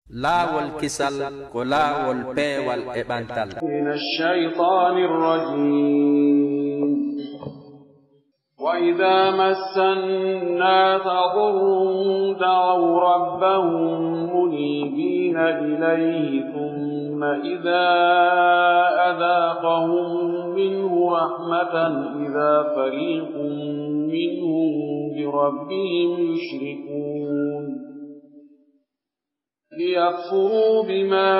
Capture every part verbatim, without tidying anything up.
Laawol kisal ko laawol peewal e ɓantal. من الشيطان الرجيم. وإذا مس الناس ضر دعوا ربهم منيبين إليه ثم إذا أذاقهم منه رحمة إذا فريق منهم بربهم يشركون. ليكفروا بما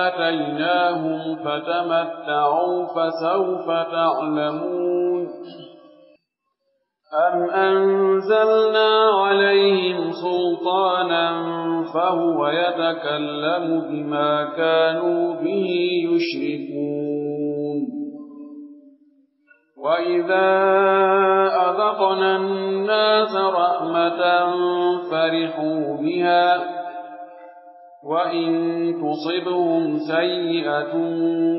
آتيناهم فتمتعوا فسوف تعلمون. أم أنزلنا عليهم سلطانا فهو يتكلم بما كانوا به يشركون. وإذا أذقنا الناس رحمة فرحوا بها وإن تصبهم سيئة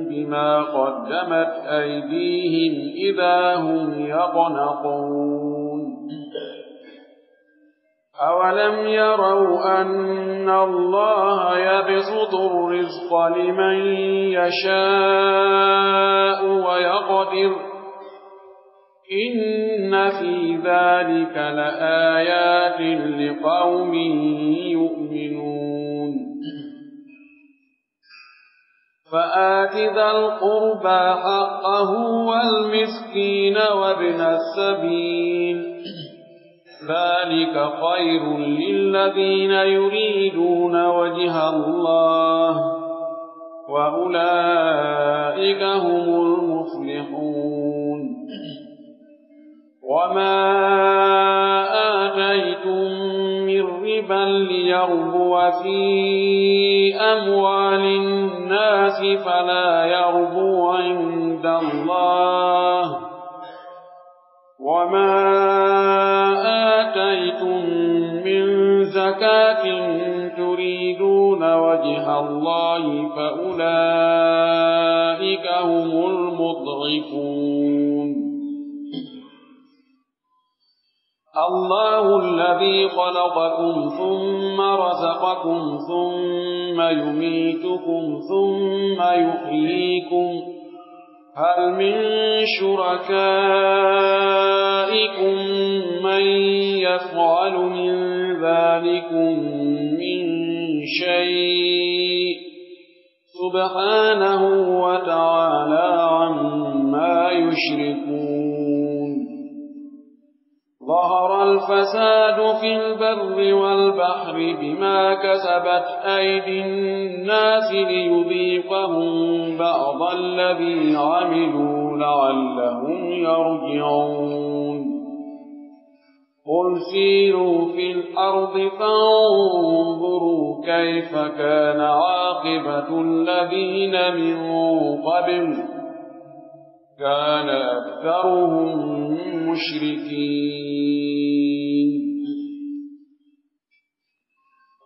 بما قدمت أيديهم إذا هم يقنطون. أولم يروا أن الله يبسط الرزق لمن يشاء ويقدر إن في ذلك لآيات لقوم يؤمنون. فآت ذا القربى حقه والمسكين وابن السبيل ذلك خير للذين يريدون وجه الله وأولئك هم المفلحون. وما آتيتم من ربا ليربو في أموال الناس فلا يربو عند الله وما آتيتم من زكاة تريدون وجه الله فأولئك هم المضعفون. الله الذي خلقكم ثم رزقكم ثم يميتكم ثم يحييكم هل من شركائكم من يفعل من ذلكم من شيء سبحانه وتعالى عما يشركون. ظهر الفساد في البر والبحر بما كسبت أيدي الناس ليذيقهم بعض الذي عملوا لعلهم يرجعون. قل سيروا في الأرض فانظروا كيف كان عاقبة الذين من قبل كان أكثرهم مشركين.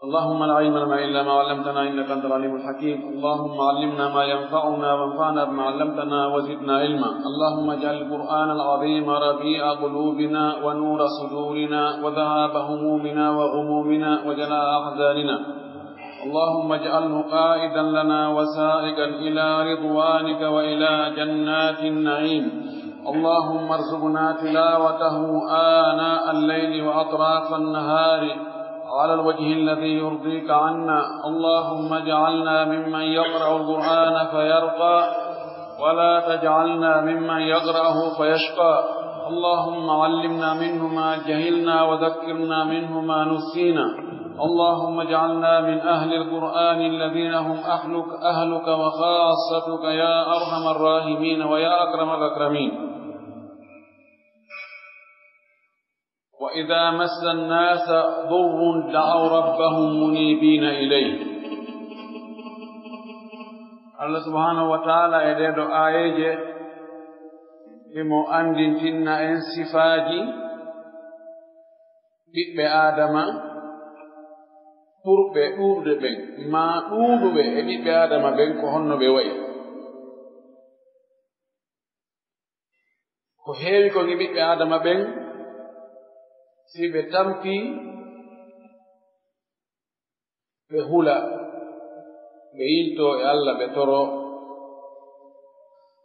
اللهم لا علم لنا إلا ما علمتنا إنك أنت العليم الحكيم. اللهم علمنا ما ينفعنا وانفعنا بما علمتنا وزدنا علما. اللهم اجعل القرآن العظيم ربيع قلوبنا ونور صدورنا وذهاب همومنا وغمومنا وجلاء أحزاننا. اللهم اجعله قائدا لنا وسائقا إلى رضوانك وإلى جنات النعيم. اللهم ارزقنا تلاوته آناء الليل وأطراف النهار على الوجه الذي يرضيك عنا. اللهم اجعلنا ممن يقرأ القرآن فيرقى ولا تجعلنا ممن يقرأه فيشقى. اللهم علمنا منه ما جهلنا وذكرنا منه ما نسينا. اللهم اجعلنا من أهل القرآن الذين هم أهلك، أهلك وخاصتك يا أرحم الراحمين ويا أكرم الأكرمين. وإذا مس الناس ضر دعوا ربهم منيبين إليه. Allah subhanahu wa ta'ala e ɗee ɗoo aayeeje himo anndintinna en sifaaji ɓiɓɓe Aadama ɓurɓe ɗuuɗude ɓen, maa ɗuuɗuɓe e ɓiɓɓe Aadama ɓen ko honno ɓe wa'i. Ko heewi kon e ɓiɓɓe Aadama ɓen, si ɓe tampii, ɓe hula, ɓe yiltoo e Alla, ɓe toroo.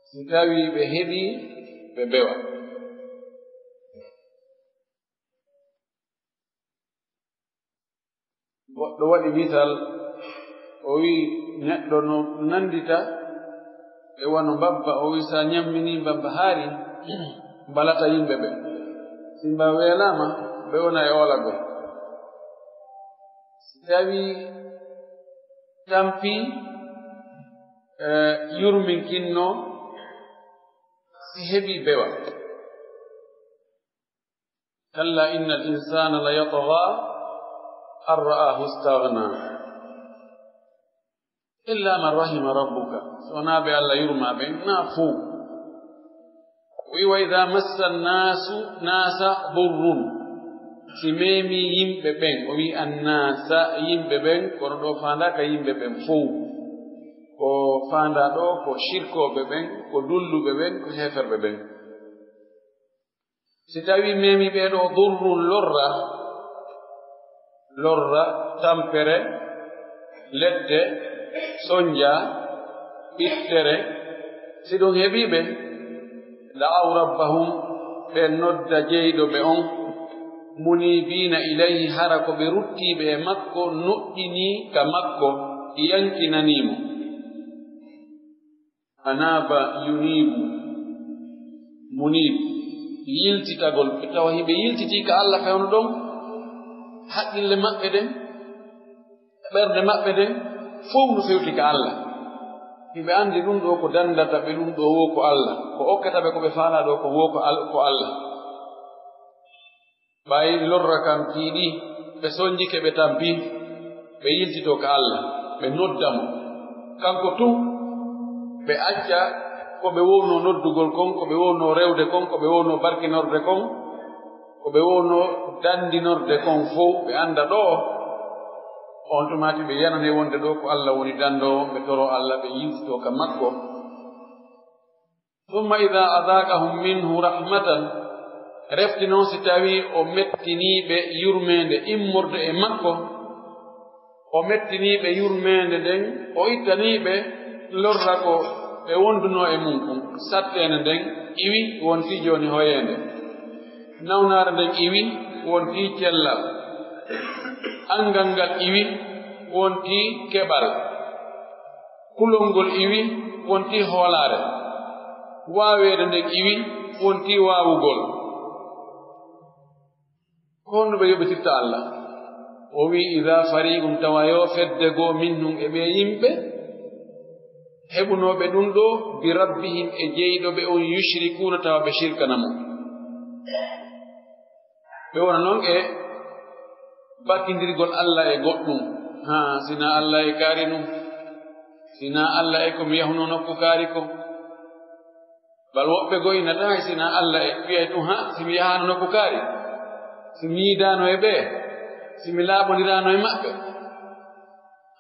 Si tawii ɓe heɓii, ɓe bewa. Goɗɗo waɗi misal, o wi'i, neɗɗo no nanndita e wano mbabba, o wi'i, si a ɲamminii mbabba haari, mbalata yimɓe ɓen. Si mba weelaama, ɓe wona e oolagol. Si tawii tampii, e, yurminkinnoo, si heɓii bewa. كلا إن الإنسان ليطغى أن رآه استغنى. إلا من رحم ربك. Si wonaa ɓe Alla yurmaa ɓen, naa fow. O wi'i, وإذا مس الناس، الناس ضر. Si meemii yimɓe ɓen, o wi'i, الناس, yimɓe ɓen, kono ɗoo faandaaka yimɓe ɓen fow. Ko faandaa ɗoo ko sirkooɓe ɓen, ko dulluɓe ɓen, ko heeferɓe ɓen. Si tawii meemii ɓee ɗoo ضر, lorra, lorra, tampere, ledde, sonja, ɓittere, si ɗum heɓii ɓe, دعوا ربهم, ɓe nodda jeyɗo ɓe on, منيبين إليه, hara ko ɓe ruttiiɓe e makko, nuɗɗinii ka makko, yankinanii mo. أناب ينيب، منيب, yiltitagol, ɓe tawa hiɓe yiltitii ka Alla fewndo ɗon, haqqille maɓɓe ɗen, ɓernde maɓɓe ɗen, fow no fewti ka Alla. Hiɓe anndi ɗum ɗoo ko danndata ɓe ɗum ɗoo woo ko Alla, ko okkata ɓe ko ɓe faalaa ɗoo ko woo ko Al-, ko Alla. Ɓay lorra kan tiiɗi, ɓe sonjike, ɓe tampi, ɓe yiltitoo ka Alla, ɓe nodda mo. Kanko tun, ɓe acca ko ɓe wownoo noddugol kon, ko ɓe wownoo rewde kon, ko ɓe wownoo barkinorde kon, ko ɓe wownoo dandinorde kon fow, ɓe annda ɗoo. On tumaati ɓe yananee wonde ɗoo ko Alla woni dandoowo, ɓe toroo Alla, ɓe yiltitoo ka makko. ثم إذا أذاقهم منه رحمة، refti non si tawii o mettinii ɓe yurmeende immorde e makko, o mettinii ɓe yurmeende nden, o ittanii ɓe lorra ko ɓe wondunoo e mun kon, satteende nden iwi, wontii jooni hoyeende. Nawnaare nden iwi, wontii cellal. Anngal ngal iwi, wontii keɓal. Kulol ngol iwi, wontii hoolaare. Waaweede nden iwi, wontii waawugol. Ko honno ɓe yoɓitirta Alla? O wi'i, إذا فريق, tawa yo fedde goo, منهم, e ɓee yimɓe heɓunooɓe ɗum ɗoo, بربهم, e jeyɗo ɓe on, يشركون, tawa ɓe shirkana mo. Ɓe wona non e bakkindirgol Alla e goɗɗum. Haa, si naa Alla e kaari ɗum, si naa Alla e ko mi yahunoo nokku kaari ko. Bal woɓɓe goo inata hay si naa Alla e, wi'ay ɗum, haa, si mi yahaano nokku kaari, si mi yiidaano e ɓee, si mi laaɓondiraano e maɓɓe,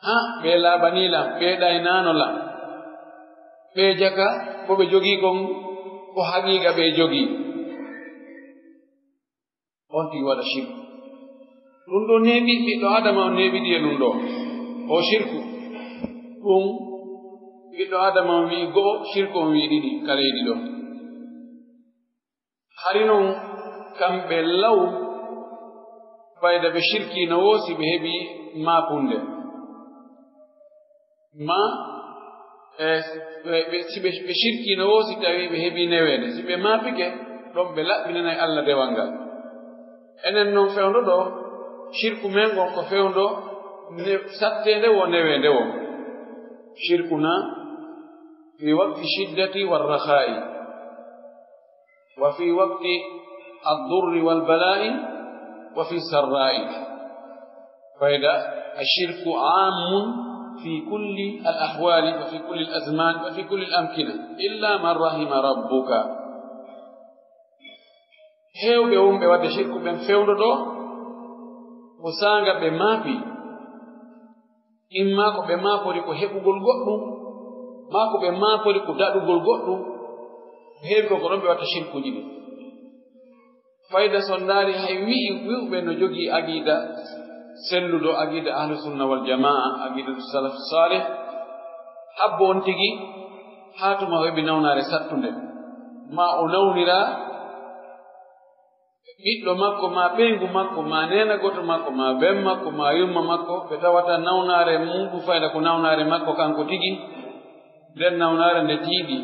haa, ɓee laaɓanii lan, ɓee ɗaynaano lan, ɓee jaka ko ɓe jogii kon, ko haqiiqa ɓee jogii. On tigi waɗa shirku. Ɗum ɗoo neeɓi, ɓiɗɗo Aadama on neeɓidi e ɗum ɗoo. O shirku. Ɗum, ɓiɗɗo Aadama on wi'i go'o, shirku on wi'i ɗiɗi, ka leydi ɗoo. Hari non, kamɓe law, fayda ɓe shirkiino woo si ɓe heɓii maapunde. Ma, e, ɓe, ɓe, si ɓe, ɓe shirkiino woo, si tawii ɓe heɓii neweende, si ɓe maapike, ɗon ɓe laɓɓinanay Alla dewal ngal. Enen non fewndo ɗoo, shirku men ngon ko fewndo ne-, satteende woo, neweende woo. Shirkuna fi waqti shiddati wa rakhaa'i. وفي وقت الضر والبلاء وفي السراء. Fayda, الشرك عام في كل الأحوال وفي كل الأزمان وفي كل الأمكنة إلا من رحم ربك. Heewɓe wonɓe waɗde shirku ɓen fewndo ɗoo, ko saanga ɓe maapi. Imma ko ɓe maapori ko heɓugol goɗɗum, maa ko ɓe maapori ko daɗugol goɗɗum, heewi ko ko ɗon ɓe watta shirkuuji ɗin. Fayda so ndaari hay wi'i, wi'uɓe no jogii aqiida, selluɗo aqiida ahlu sunna wal jamaa, aqiida salaf salih, habbo on tigi haa tuma o heɓi nawnaare sattunde, maa o nawnira ɓiɗɗo makko, maa ɓeyngu makko, maa neena gooto makko, maa ben makko, maa yumma makko, ɓe tawata nawnaare mum ɗum fayda ko nawnaare makko kanko tigi. Nden nawnaare nde tiiɗi,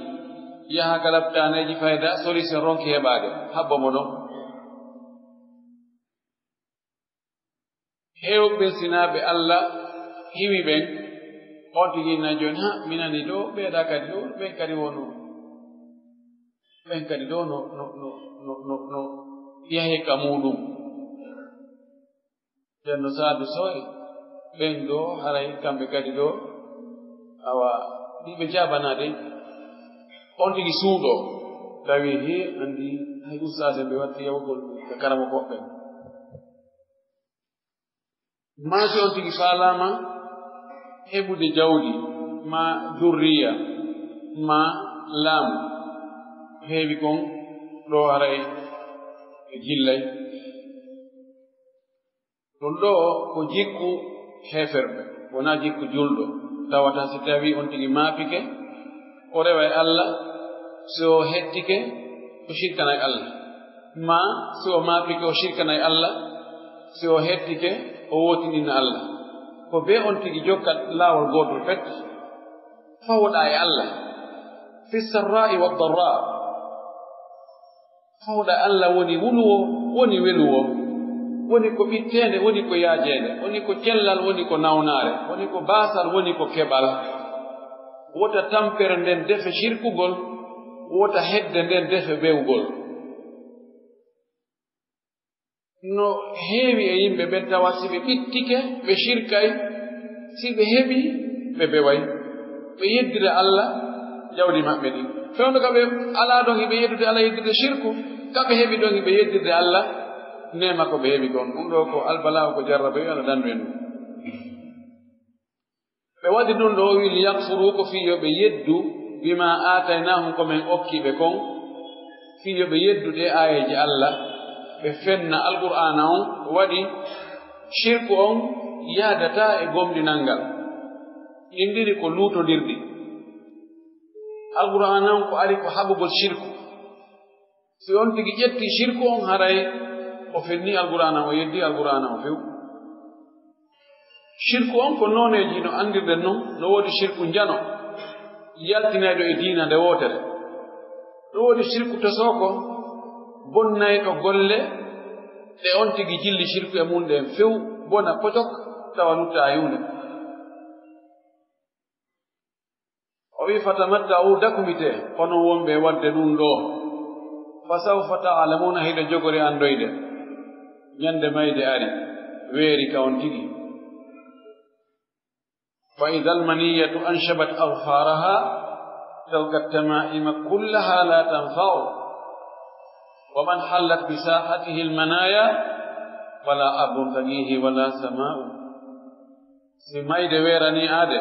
yaha ka laptaaneeji fayda, solution ronki heɓaade, habbo mo ɗon. Heewɓe sinaaɓe Alla hiwi ɓen, on tigi na jooni, ha, mi nani ɗoo, ɓeeɗa kadi ɗoo, ɓen kadi wono, ɓen kadi ɗoo no, no, no, no, no, no yahi ka muuɗum. Nden no saadu sooy, ɓen ɗoo, haray kamɓe kadi ɗoo, awa, ɗi ɓe jaabanaade, on tigi suuɗoo, tawi he, anndi, hay ustaas en ɓe watti yawgol ɓe karamokooɓe ɓen. Maa si on tigi faalaama heɓude jawdi, maa durriya, maa laamu, heewi kon ɗoo haray e jillay. Ɗun ɗoo ko jikku heeferɓe, wonaa jikku julɗo. Tawata si tawii on tigi maapike, o reway Alla, si o hettike, o shirkanay Alla. Maa si o maapike, o shirkanay Alla, si o hettike, o wootinina Alla. Ko bee on tigi jokkat laawol gootol pet, fawoɗaa e Alla, fi sarraa'i wa darraa. Fawɗa Alla woni wuluwo, woni weluwo, woni ko ɓitteende, woni ko yaajeende, woni ko cellal, woni ko nawnaare, woni ko baasal, woni ko keɓal. Wota tampere nden defe shirkugol, wota hedde nden defe bewgol. No heewi e yimɓe ɓen tawa si ɓe ɓittike, ɓe shirkay, si ɓe heɓi, ɓe beway. Ɓe yeddira Alla jawdi maɓɓe ɗin. Fewndo ka ɓe alaa ɗon hiɓe yeddude Alla yeddirde shirku, ka ɓe heɓi ɗon hiɓe yeddirde Alla neema ko ɓe heɓi kon. Ɗun ɗoo ko albala'u, ko jarraba, yo Alla dandu en ɗun. Ɓe waɗi ɗun ɗoo, o wi'i, "Liyakfuru", ko fii yo ɓe yeddu, "bima aataynahum", ko men okki ɓe kon, fii yo ɓe yeddu ɗee aayeeje Alla, ɓe fenna Alqur'aana on, waɗi shirku on yaadataa e gomɗinal ngal. Ɗin ɗiɗi ko luutondirɗi. Alqur'aana on ko ari ko haɓugol shirku. Si on tigi ƴetti shirku on, haray o fenni Alqur'aana, o yeddi Alqur'aana o few. Shirku on ko nooneeji no anndirɗen non, no woodi shirku njano, yaltinayɗo e diina nde wootere. No woodi shirku tosooko, bonnayɗo golle ɗe on tigi jilli shirku e mun ɗen few, bona pocok, tawa lutta e huunde. O wi'i, "Fatamatta'u, dakumitee, onon wonɓe e waɗde ɗun ɗoo. Fa sawfa ta'lamuuna, hiɗa jogori anndoyde. Ñande mayde ari, weeri ka on tigi." Fa idal maniyatu anshabat azfaaraha, talqa tama'ima kullaha la tanfa'u. Wa man hallat bi sa'atihi al manaya, fala ardun taqihi wala sama'u. Si mayde weeranii aade,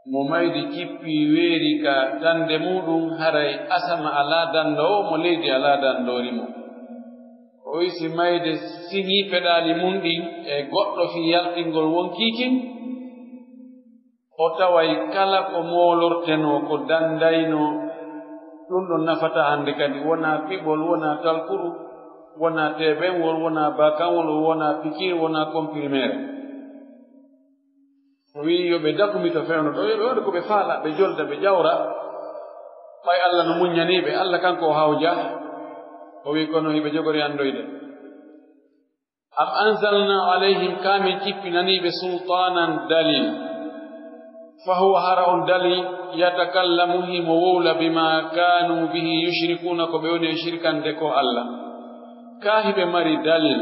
mo maydi cippi weeri ka tande muuɗum, haray asama alaa dandoowo mo, leydi alaa dandoori mo. O wi'i, si mayde siŋii peɗaali mun ɗin e goɗɗo fii yaltingol won kiikin, o taway kala ko moolortenoo, ko dandaynoo, ɗun ɗon nafataa hande kadi, wonaa piɓol, wonaa talkuru, wonaa teebenwol, wonaa baakanwol, wonaa pikiir, wonaa kompirimeere. O wi'i, yo ɓe dakumito fewndo ɗoo, yo ɓe waɗu ko ɓe faala, ɓe jolda, ɓe ƴawra. Ɓay Alla no muññanii ɓe, Alla kanko o hawjaa. O wi'i, kono hiɓe jogori anndoyde. Am anzalna alayhim, kaa men cippinanii ɓe, sultaanan, dalil. Fa huwa, hara on dalil, yatakallamu, himo wowla, bimaa kaanuu bihi yushrikuuna, ko ɓe woni e shirkande ko Alla. Kaa hiɓe mari dalil,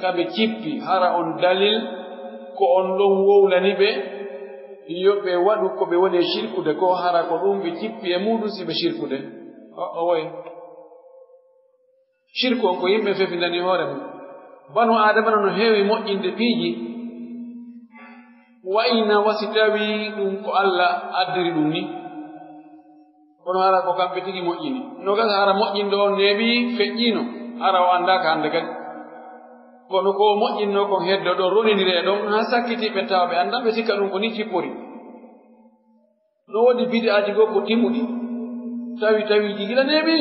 ka ɓe cippi, hara on dalil, ko on ɗon wowlani ɓe, yo ɓe waɗu ko ɓe woni e shirkude ko, hara ko ɗum ɓe cippi e muuɗum si ɓe shirkude. O, o woy. Shirku on ko yimɓe fefindani hoore mum. Banu Aadama no heewi moƴƴinde piiji, wayna wa si tawii ɗum ko Alla addiri ɗum ni. Kono hara ko kamɓe tigi moƴƴini. No gasa hara moƴƴinɗo on neeɓi, feƴƴiino, hara o anndaaka hannde kadi. Kono ko o moƴƴinnoo kon heddo ɗon, roniniree ɗon, haa sakkitiiɓe ɓen tawa ɓe anndaa, ɓe sikka ɗun ko nii cippori. No woodi bid'aaji goo ko timmuɗi, tawi, tawi gila neeɓi.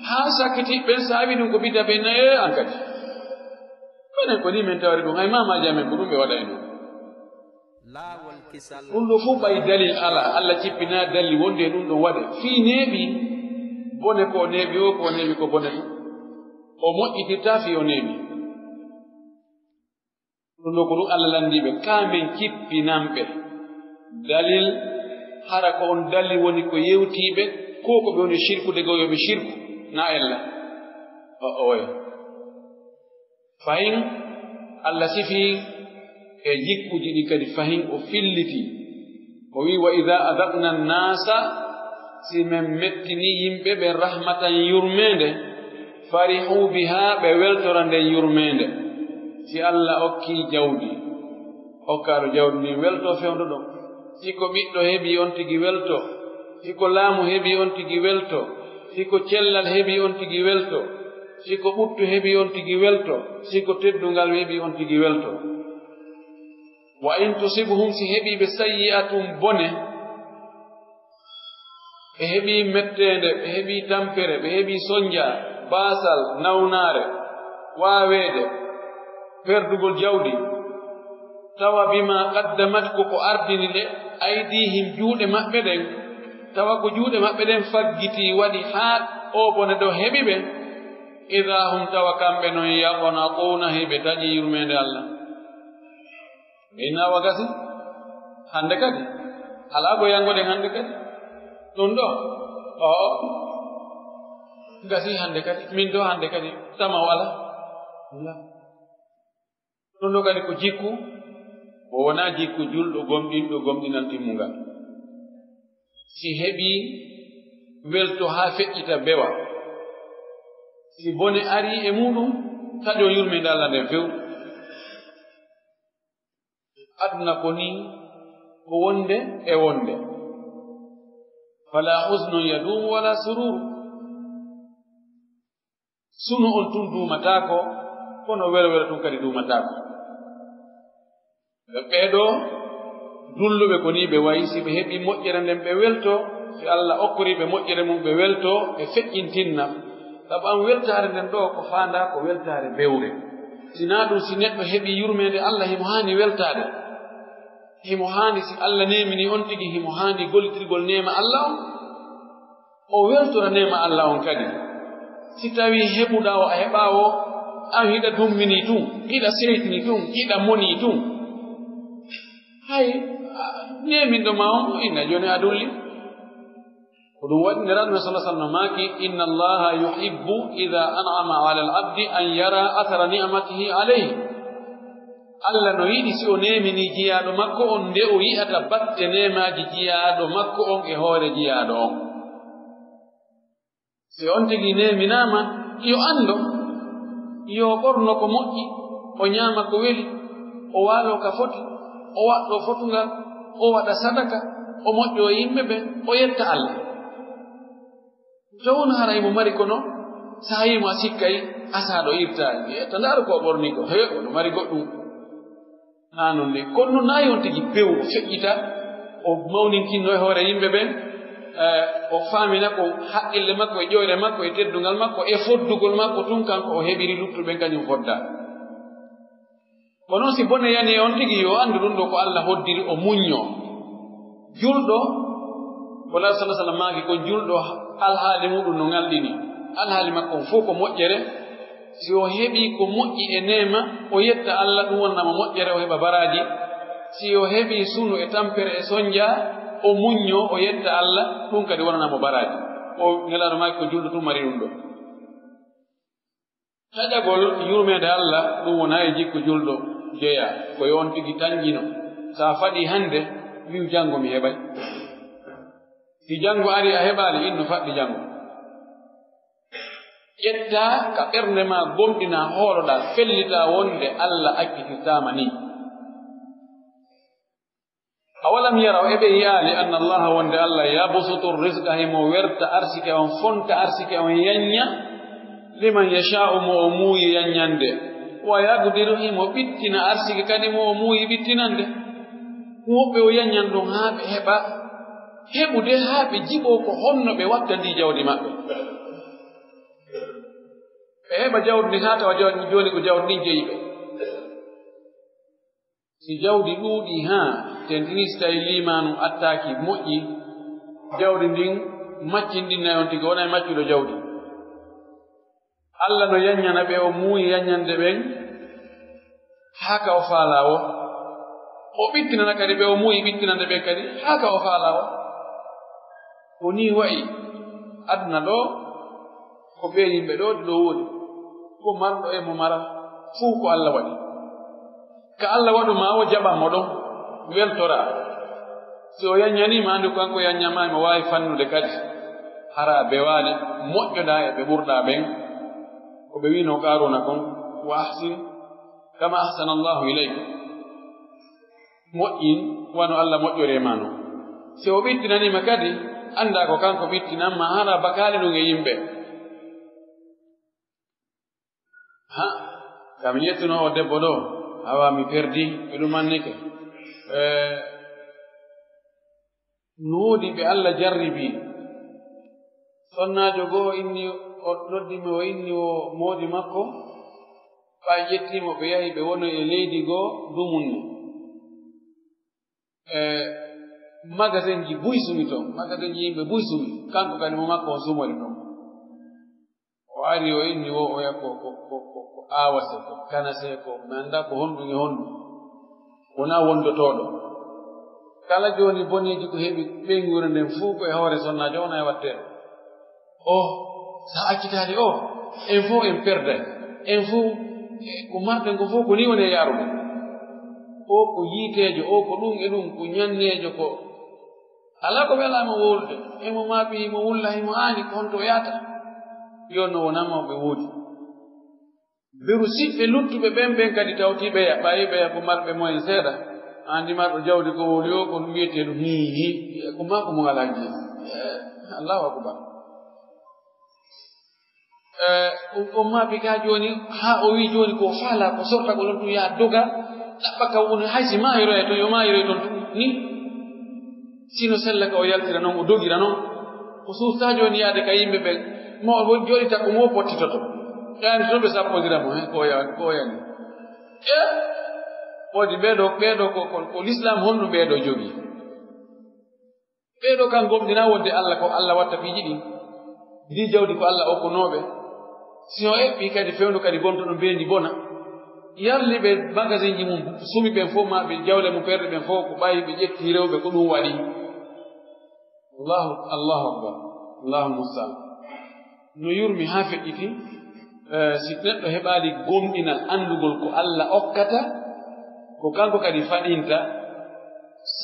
Haa sakkitiiɓe ɓen saawi ɗun ko bid'a, ɓe na, ee, an kadi. Menen ko nii men tawri ɗun, hay maamaaji amen ko ɗun ɓe waɗayno. Laawol kisal. Ɗun ɗoo fow ɓay dalil alaa, Alla cippinaa dalil wonde e ɗun ɗon waɗe. Fii neeɓi, bone ko o neeɓi o, ko o neeɓi ko bone ɗun. O moƴƴitirtaa fii o neeɓi. Ɗun ɗoo ko ɗun Alla lanndii ɓe, ka men cippinan ɓe dalil, hara ko on dalil woni ko yewtii ɓe, ko ko ɓe woni shirkude goo yo ɓe shirku, na ella. O, oya. Fahin, Alla sifii e jikkuuji ɗin kadi, fahin o filliti. O wi'i, "Wa idha adhaqna an-nasa," si men mettini yimɓe ɓen rahmatan yurmeende, "farihu biha," ɓe weltora nden yurmeende. Si Alla okki jawdi, okkaaɗo jawdi ndin welto fewndo ɗon. Si ko ɓiɗɗo heɓi on tigi welto, si ko laamu heɓi on tigi welto, si ko cellal heɓi on tigi welto, si ko ɓuttu heɓi on tigi welto, si ko teddungal heɓi on tigi welto. "Wa in tusibhum," si heɓii ɓe sayyi'atun bone, ɓe heɓii metteende, ɓe heɓii tampere, ɓe heɓii sonja, baasal, nawnaare, waaweede, perdugol jawdi, tawa bima qaddamat, ko ko ardini ɗe, aydihim, juuɗe maɓɓe ɗen, tawa ko juuɗe maɓɓe ɗen faggitii waɗi haa oo bone ɗoo heɓi ɓe, idaa hum, tawa kamɓe non, yaqnatuuna, hiɓe taƴi yurmeende Alla. Ɓe inna wa gasi hannde kadi. Alaa ko yanngoɗen hannde kadi. Ɗun ɗoo, oo, gasi hannde kadi. Min ɗoo hannde kadi. Tama o alaa. Alaa. Ɗun ɗoo kadi ko jikku, o wonaa jikku julɗo gomɗinɗo gomɗinal timmungal. Si heɓii welto haa feƴƴita bewa. Si bone arii e muuɗun, taƴo yurmeende Alla nden few. Aduna ko nii, ko wonde e wonde. Fala huznun yadumu wala sururu. Sunu on tun duumataako, kono welo welo tun kadi duumataako. Ɓee ɗoo dulluɓe ko nii ɓe wayi, si ɓe heɓii moƴƴere nden ɓe welto, si Alla okkorii ɓe moƴƴere mun ɓe welto, ɓe feƴƴintinna. Sabu an weltaare nden ɗoo ko faandaa ko weltaare bewre. Si naa ɗun, si neɗɗo heɓii yurmeende Alla, himo haani weltaade. Himo haani, si Alla neeminii on tigi, himo haani gollitirgol neema Alla on. O weltora neema Alla on kadi. Si tawii heɓuɗaa o, a heɓaa o, an hiɗa dumminii tun, hiɗa seytinii tun, hiɗa monii tun. Hay, a, neeminɗo ma on, inna jooni a dulli. Ko ɗun waɗi Nelaaɗo men sallallahu alaihi wasallam maaki, "Inna Allaha yuhibbu idha an'ama ala al-abdi an yara athara ni'matihi alayhi." Alla no yiɗi si o neeminii jiyaaɗo makko on, nde o yi'ata batte neemaaji jiyaaɗo makko on e hoore jiyaaɗo on. Si on tigi neeminaama, yo anndo, yo ɓorno ko moƴƴi, o ñaama ko weli, o waaloo ka foti, o waɗɗoo fotungal, o waɗa sadaka, o moƴƴoo e yimɓe ɓen, o yetta Alla. Taw on haray mo mari kono, so a yi'ii mo a sikkay, asaaɗo irtaani. Yetta ndaara ko o ɓornii ko, he, o no mari goɗɗun. Haa non ne, kono non naa yo on tigi pew, o feƴƴita, o mawninkinno e hoore yimɓe ɓen, eh, o faamina ko haqqille makko e ƴoyre makko e teddungal makko e foddugol makko tun, kanko o heɓiri luttuɓe ɓen kañun foddaa. Ko non si bone yani e on tigi, yo anndu ɗun ɗoo ko Alla hoddiri, o muññoo. Julɗo, ko Nelaaɗo sallallahu alaihi wasallam maaki kon, julɗo alhaali muɗun no ŋalɗini. Alhaali makko on fow ko moƴƴere. Si o heɓii ko moƴƴi e neema, o yetta Alla, ɗun wonana mo moƴƴere, o heɓa baraaji. Si o heɓii sunu e tampere e sonja, o muññoo, o yetta Alla, ɗun kadi wonana mo baraaji. O Nelaaɗo maaki ko julɗo tun mari ɗun ɗoo. Taƴagol yurmeende Alla, ɗun wonaa e jikku julɗo jeyaa. Ko yo on tigi tanƴino. Si a faɗii hande, wi'u janngo mi heɓay. Si janngo arii a heɓaali, innu faɗɗi janngo. Ƴettaa ka ɓernde maa, gomɗinaa, hooloɗaa, fellitaa wonde Alla accitirtaa ma nii. Awalam yaraw, e ɓe yi'aali, anna Allaha, wonde Alla, yabsutu rizqa, himo werta arsike on, fonta arsike on, yanña, liman yasha'u, mo o muuyi yanñande. Wa yaqdiru, himo ɓittina arsike kadi mo o muuyi ɓittinande. Woɓɓe o yanyan ɗon haa ɓe heɓa heɓude, haa ɓe jiɓoo ko honno ɓe watta ndii jawdi maɓɓe. Ɓe heɓa jawdi ndin haa tawa jawdi, jooni ko jawdi ndin jeyi ɓe. Si jawdi ɗuuɗii haa tentinii, si tawii liimaanu attaaki moƴƴi, jawdi ndin maccinɗinna on tigi, wonay maccuɗo jawdi. Alla no yanyana ɓe o muuyi yanyande ɓen haa ka o faalaa woo. O ɓittinana kadi ɓe o muuyi ɓittinande ɓen kadi haa ka o faalaa woo. Ko nii wa'i aduna ɗoo, ko ɓee yimɓe ɗoo ɗi ɗoo woodi, ko marɗo e mo mara, fuu ko Alla waɗi. Ka Alla waɗu maa o jaɓan mo ɗon, weltoraa. Si o yanyanii ma, anndu kanko yanyan maa, himo waawi fannude kadi. Hara a bewaali, moƴƴoɗaa e ɓe ɓurɗaa ɓen, ko ɓe wi'unoo Qaaruuna kon, "Wa ahsin kama ahsana Allahu ilayk." Moƴƴin, wano Alla moƴƴori e maa non. Si o ɓittinanii ma kadi, anndaa ko kanko ɓittinan ma, hara bakaali ɗun e yimɓe. Ha, ka mi ƴettunoo oo debbo ɗoo, awa mi perdi, mi ɗumannike. Eh, no woodi ɓe Alla jarribi. Sonnaajo goo inni, o noddi mi, o inni o moodi makko, ɓay ƴettii mo, ɓe yahi, ɓe woni e leydi goo dumunne. E magasinji buy sumi ton, magasinji yimɓe buy sumi, kanko kadi mo makko on sumori ton. O ari, o inni wo oya ko, ko, ko, ko, ko aawase, ko kanase, ko mi anndaa ko honɗun e honɗun. Wonaa wondotooɗo. Kala jooni boneeji ko heɓi ɓeynguure nden fuu ko e hoore sonnaajo on e wattee. O, sa accitaali o, en fow en perday. En fow, e, ko marɗen ko fow ko nii woni e yaarude. O ko yiiteejo, o ko ɗun e ɗun, ko ñanneejo, ko alaa ko welaama wowlude. Emo maaɓi, himo wulla, himo aani, ko honto o yaata? Yo no wonaa mawɓe woodi. Beru siɓɓe luttuɓe ɓen, ɓen kadi tawti ɓeya, ɓayi ɓeya ko marɓe moyen seeɗa. An di marɗo jawdi ko wowli o, ko ɗun wi'etee ɗun hii, hii, ko maa ko mo alaa jeyi. Eh, Allahu akbar. Eh, on, on maaɓi ka jooni, haa o wi'i jooni ko o faalaa, ko sorta ko ɗon tun yaa doga, ɗaɓɓa ka woni hay si maayiroya ton, yo maayiroy ton tun ni. Sino sella ka o yaltira non, o dogira non. O suusaa jooni yaade ka yimɓe ɓen, mo o jooɗita ko mo pottitoto. Ƴaandi ton ɓe sappondira mo, he, ko o ya-, ko o yani. E, woodi ɓee ɗoo, ɓee ɗoo ko, ko, ko Lislaam honɗun ɓee ɗoo jogii? Ɓee ɗoo kan gomɗinaa wonde Alla ko Alla watta piiji ɗin. Ndii jawdi ko Alla okkunooɓe. Si o eɓɓii kadi fewndo kadi bontuɗo mbeendi bona. Yarli ɓe magasinji mun, sumi ɓen fow maa ɓe jawle mun perɗe ɓen fow ko ɓayi ɓe ƴetti rewɓe ko ɗun waɗi. Allahu, Allahu akbar. Allahu musta'an. No yurmi haa feƴƴiti, eh, si neɗɗo heɓaali gomɗinal anndugol ko Alla okkata, ko kanko kadi faɗinta,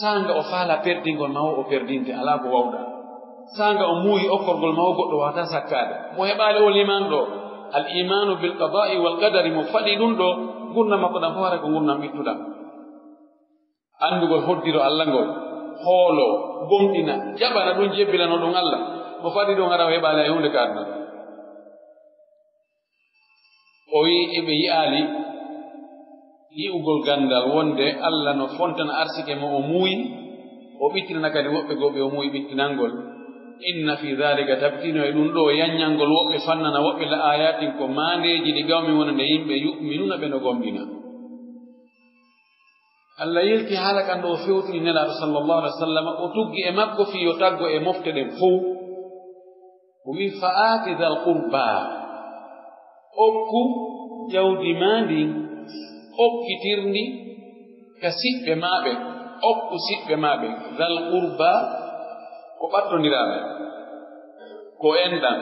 saanga o faala perdingol ma o, o perdinte, alaa ko wawɗa. Saanga o muuyi okkorgol ma o, goɗɗo waawataa sakkaade. Mo heɓaali o liimaan ɗoo, al imaanu bil qadaa'i wal qadari, mo faɗi ɗun ɗoo, ngurndan makko ɗan fow hara ko ngurndan ɓittuɗan. Anndugol hoddiro Alla ngol, hooloo, gomɗina, jaɓana ɗun, jebbilano ɗun Alla, mo faɗi ɗun hara o heɓaali hay huunde ka aduna. O wi'i, e ɓe yi'aali yi'ugol ganndal wonde Alla no fontana arsike mo o muuyi, o ɓittinana kadi woɓɓe goo ɓe o muuyi ɓittinangol. Inna fi dhalika, tabitino e ɗun ɗoo yanñangol woɓɓe, fannana woɓɓe, la ayatin, ko maandeeji, li qawmin, wonande yimɓe, yu'minuna, ɓe no gomɗina. Alla yilti haala kan ɗoo, o fewtini Nelaaɗo sallallahu alaihi wasallam, o tuggi e makko fii yo taggo e mofte ɗen fow. O wi'i, "Fa aati dhal qurba." Okku jawdi maa ndin, okkitirndi ka siɓɓe maa ɓen. Okku siɓɓe maa ɓen. Dhal qurba, ko ɓattondiraaɓe, ko enɗan.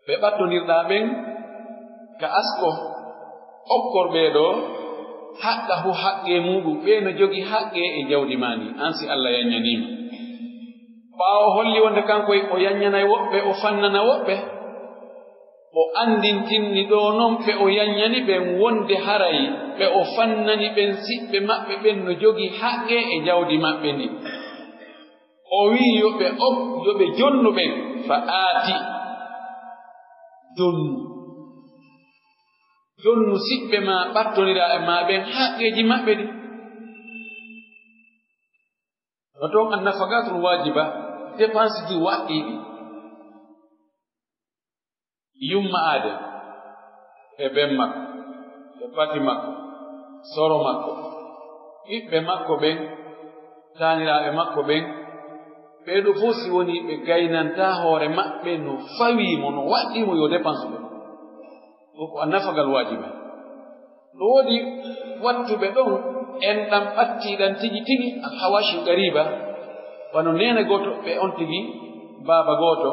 Ɓe ɓattondirɗaa ɓen ka asko, okkor ɓee ɗoo haqqahu, haqqee muuɗun, ɓee no jogii haqqee e jawdi maa ndin, an si Alla yanñanii ma. Ɓaawo holli wonde kanko o yanñanay woɓɓe, o fannana woɓɓe, o anndintinni ɗoo non ɓe o yanñani ɓen wonde haray ɓe o fannani ɓen, siɓɓe maɓɓe ɓen no jogii haqqee e jawdi maɓɓe ndin. O wi'i yo ɓe ok-, yo ɓe jonnu ɓen, fa aati, jonnu. Jonnu siɓɓe maa ɓattondiraaɓe maa ɓen haqqeeji maɓɓe ɗin. Ko ton annafaqatul waajiba, dépense ji waɗɗiiɗi. Yumma Aadama e ben makko, e pati makko, soro makko, ɓiɓɓe makko ɓen, taaniraaɓe makko ɓen, ɓee ɗoo fof si wonii ɓe gaynantaa hoore maɓɓe no fawii mo, no waɗɗii mo yo dépense ɓe. Ɗum ko annafaqal waajiba. No woodi wattuɓe ɗon enɗan ɓattiiɗan tigi tigi, al hawashi gariba, wano neene gooto ɓe on tigi, baaba gooto,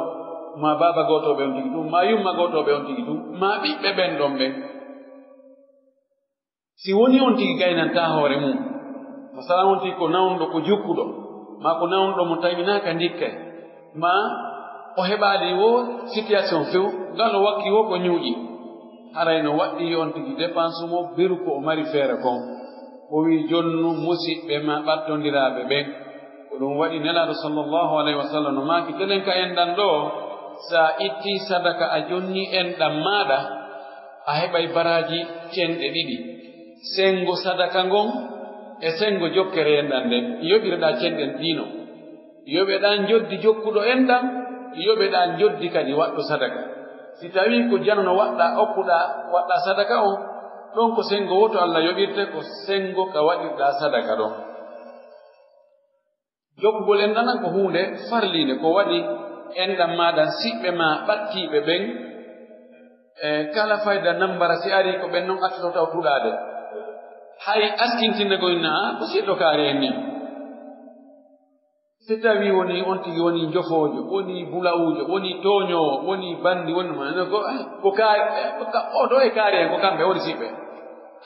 maa baaba gooto ɓe on tigi tun, maa yumma gooto ɓe on tigi tun, maa ɓiɓɓe ɓen ɗon ɓen. Si woni on tigi gaynantaa hoore mum, masalan on tigi ko nawnuɗo, ko jukkuɗo, maa ko nawnuɗo mo taminaaka ndikkay, maa o heɓaali woo situation few, ngal o wakki woo ko ñuuƴi, haray no waɗɗii yo on tigi dépense mo beru ko o mari feere kon. O wi'i, "Jonnu musiɓɓe maa ɓattondiraaɓe ɓen." Ko ɗum waɗi Nelaaɗo sallallahu alayhi wa sallam no maaki, telen ka enɗan ɗoo, si a ittii sadaka a jonnii enɗan maaɗa, a heɓay baraaji cenɗe ɗiɗi, senngo sadaka ngon e senngo jokkere enɗan nden, yoɓirɗaa cenɗe ɗiɗi non. Yoɓeɗaa njoddi jokkuɗo enɗan, yoɓeɗaa njoddi kadi waɗɗo sadaka. Si tawii ko jano no waɗɗaa, okkuɗaa, waɗɗaa sadaka on, ɗon ko senngo woto Alla yoɓirte, ko senngo ka waɗirɗaa sadaka ɗon. Jokkugol enɗan ko huunde farliinde, ko waɗi enɗan maa ɗan siɓɓe maa ɓattiiɓe ɓen, e kala fayda nambara si arii ko ɓen non attoto taw tuɗaade. Hay askintinde ko inna, ko siɗɗo kaari en nii. Si tawii wonii on tigi wonii njofoojo, wonii bulawuujo, wonii tooñoowo, wonii banndi, wonii mo, ko, ko kaari, ko ka-, o ɗoo e kaari en, ko kamɓe woni siɓɓe.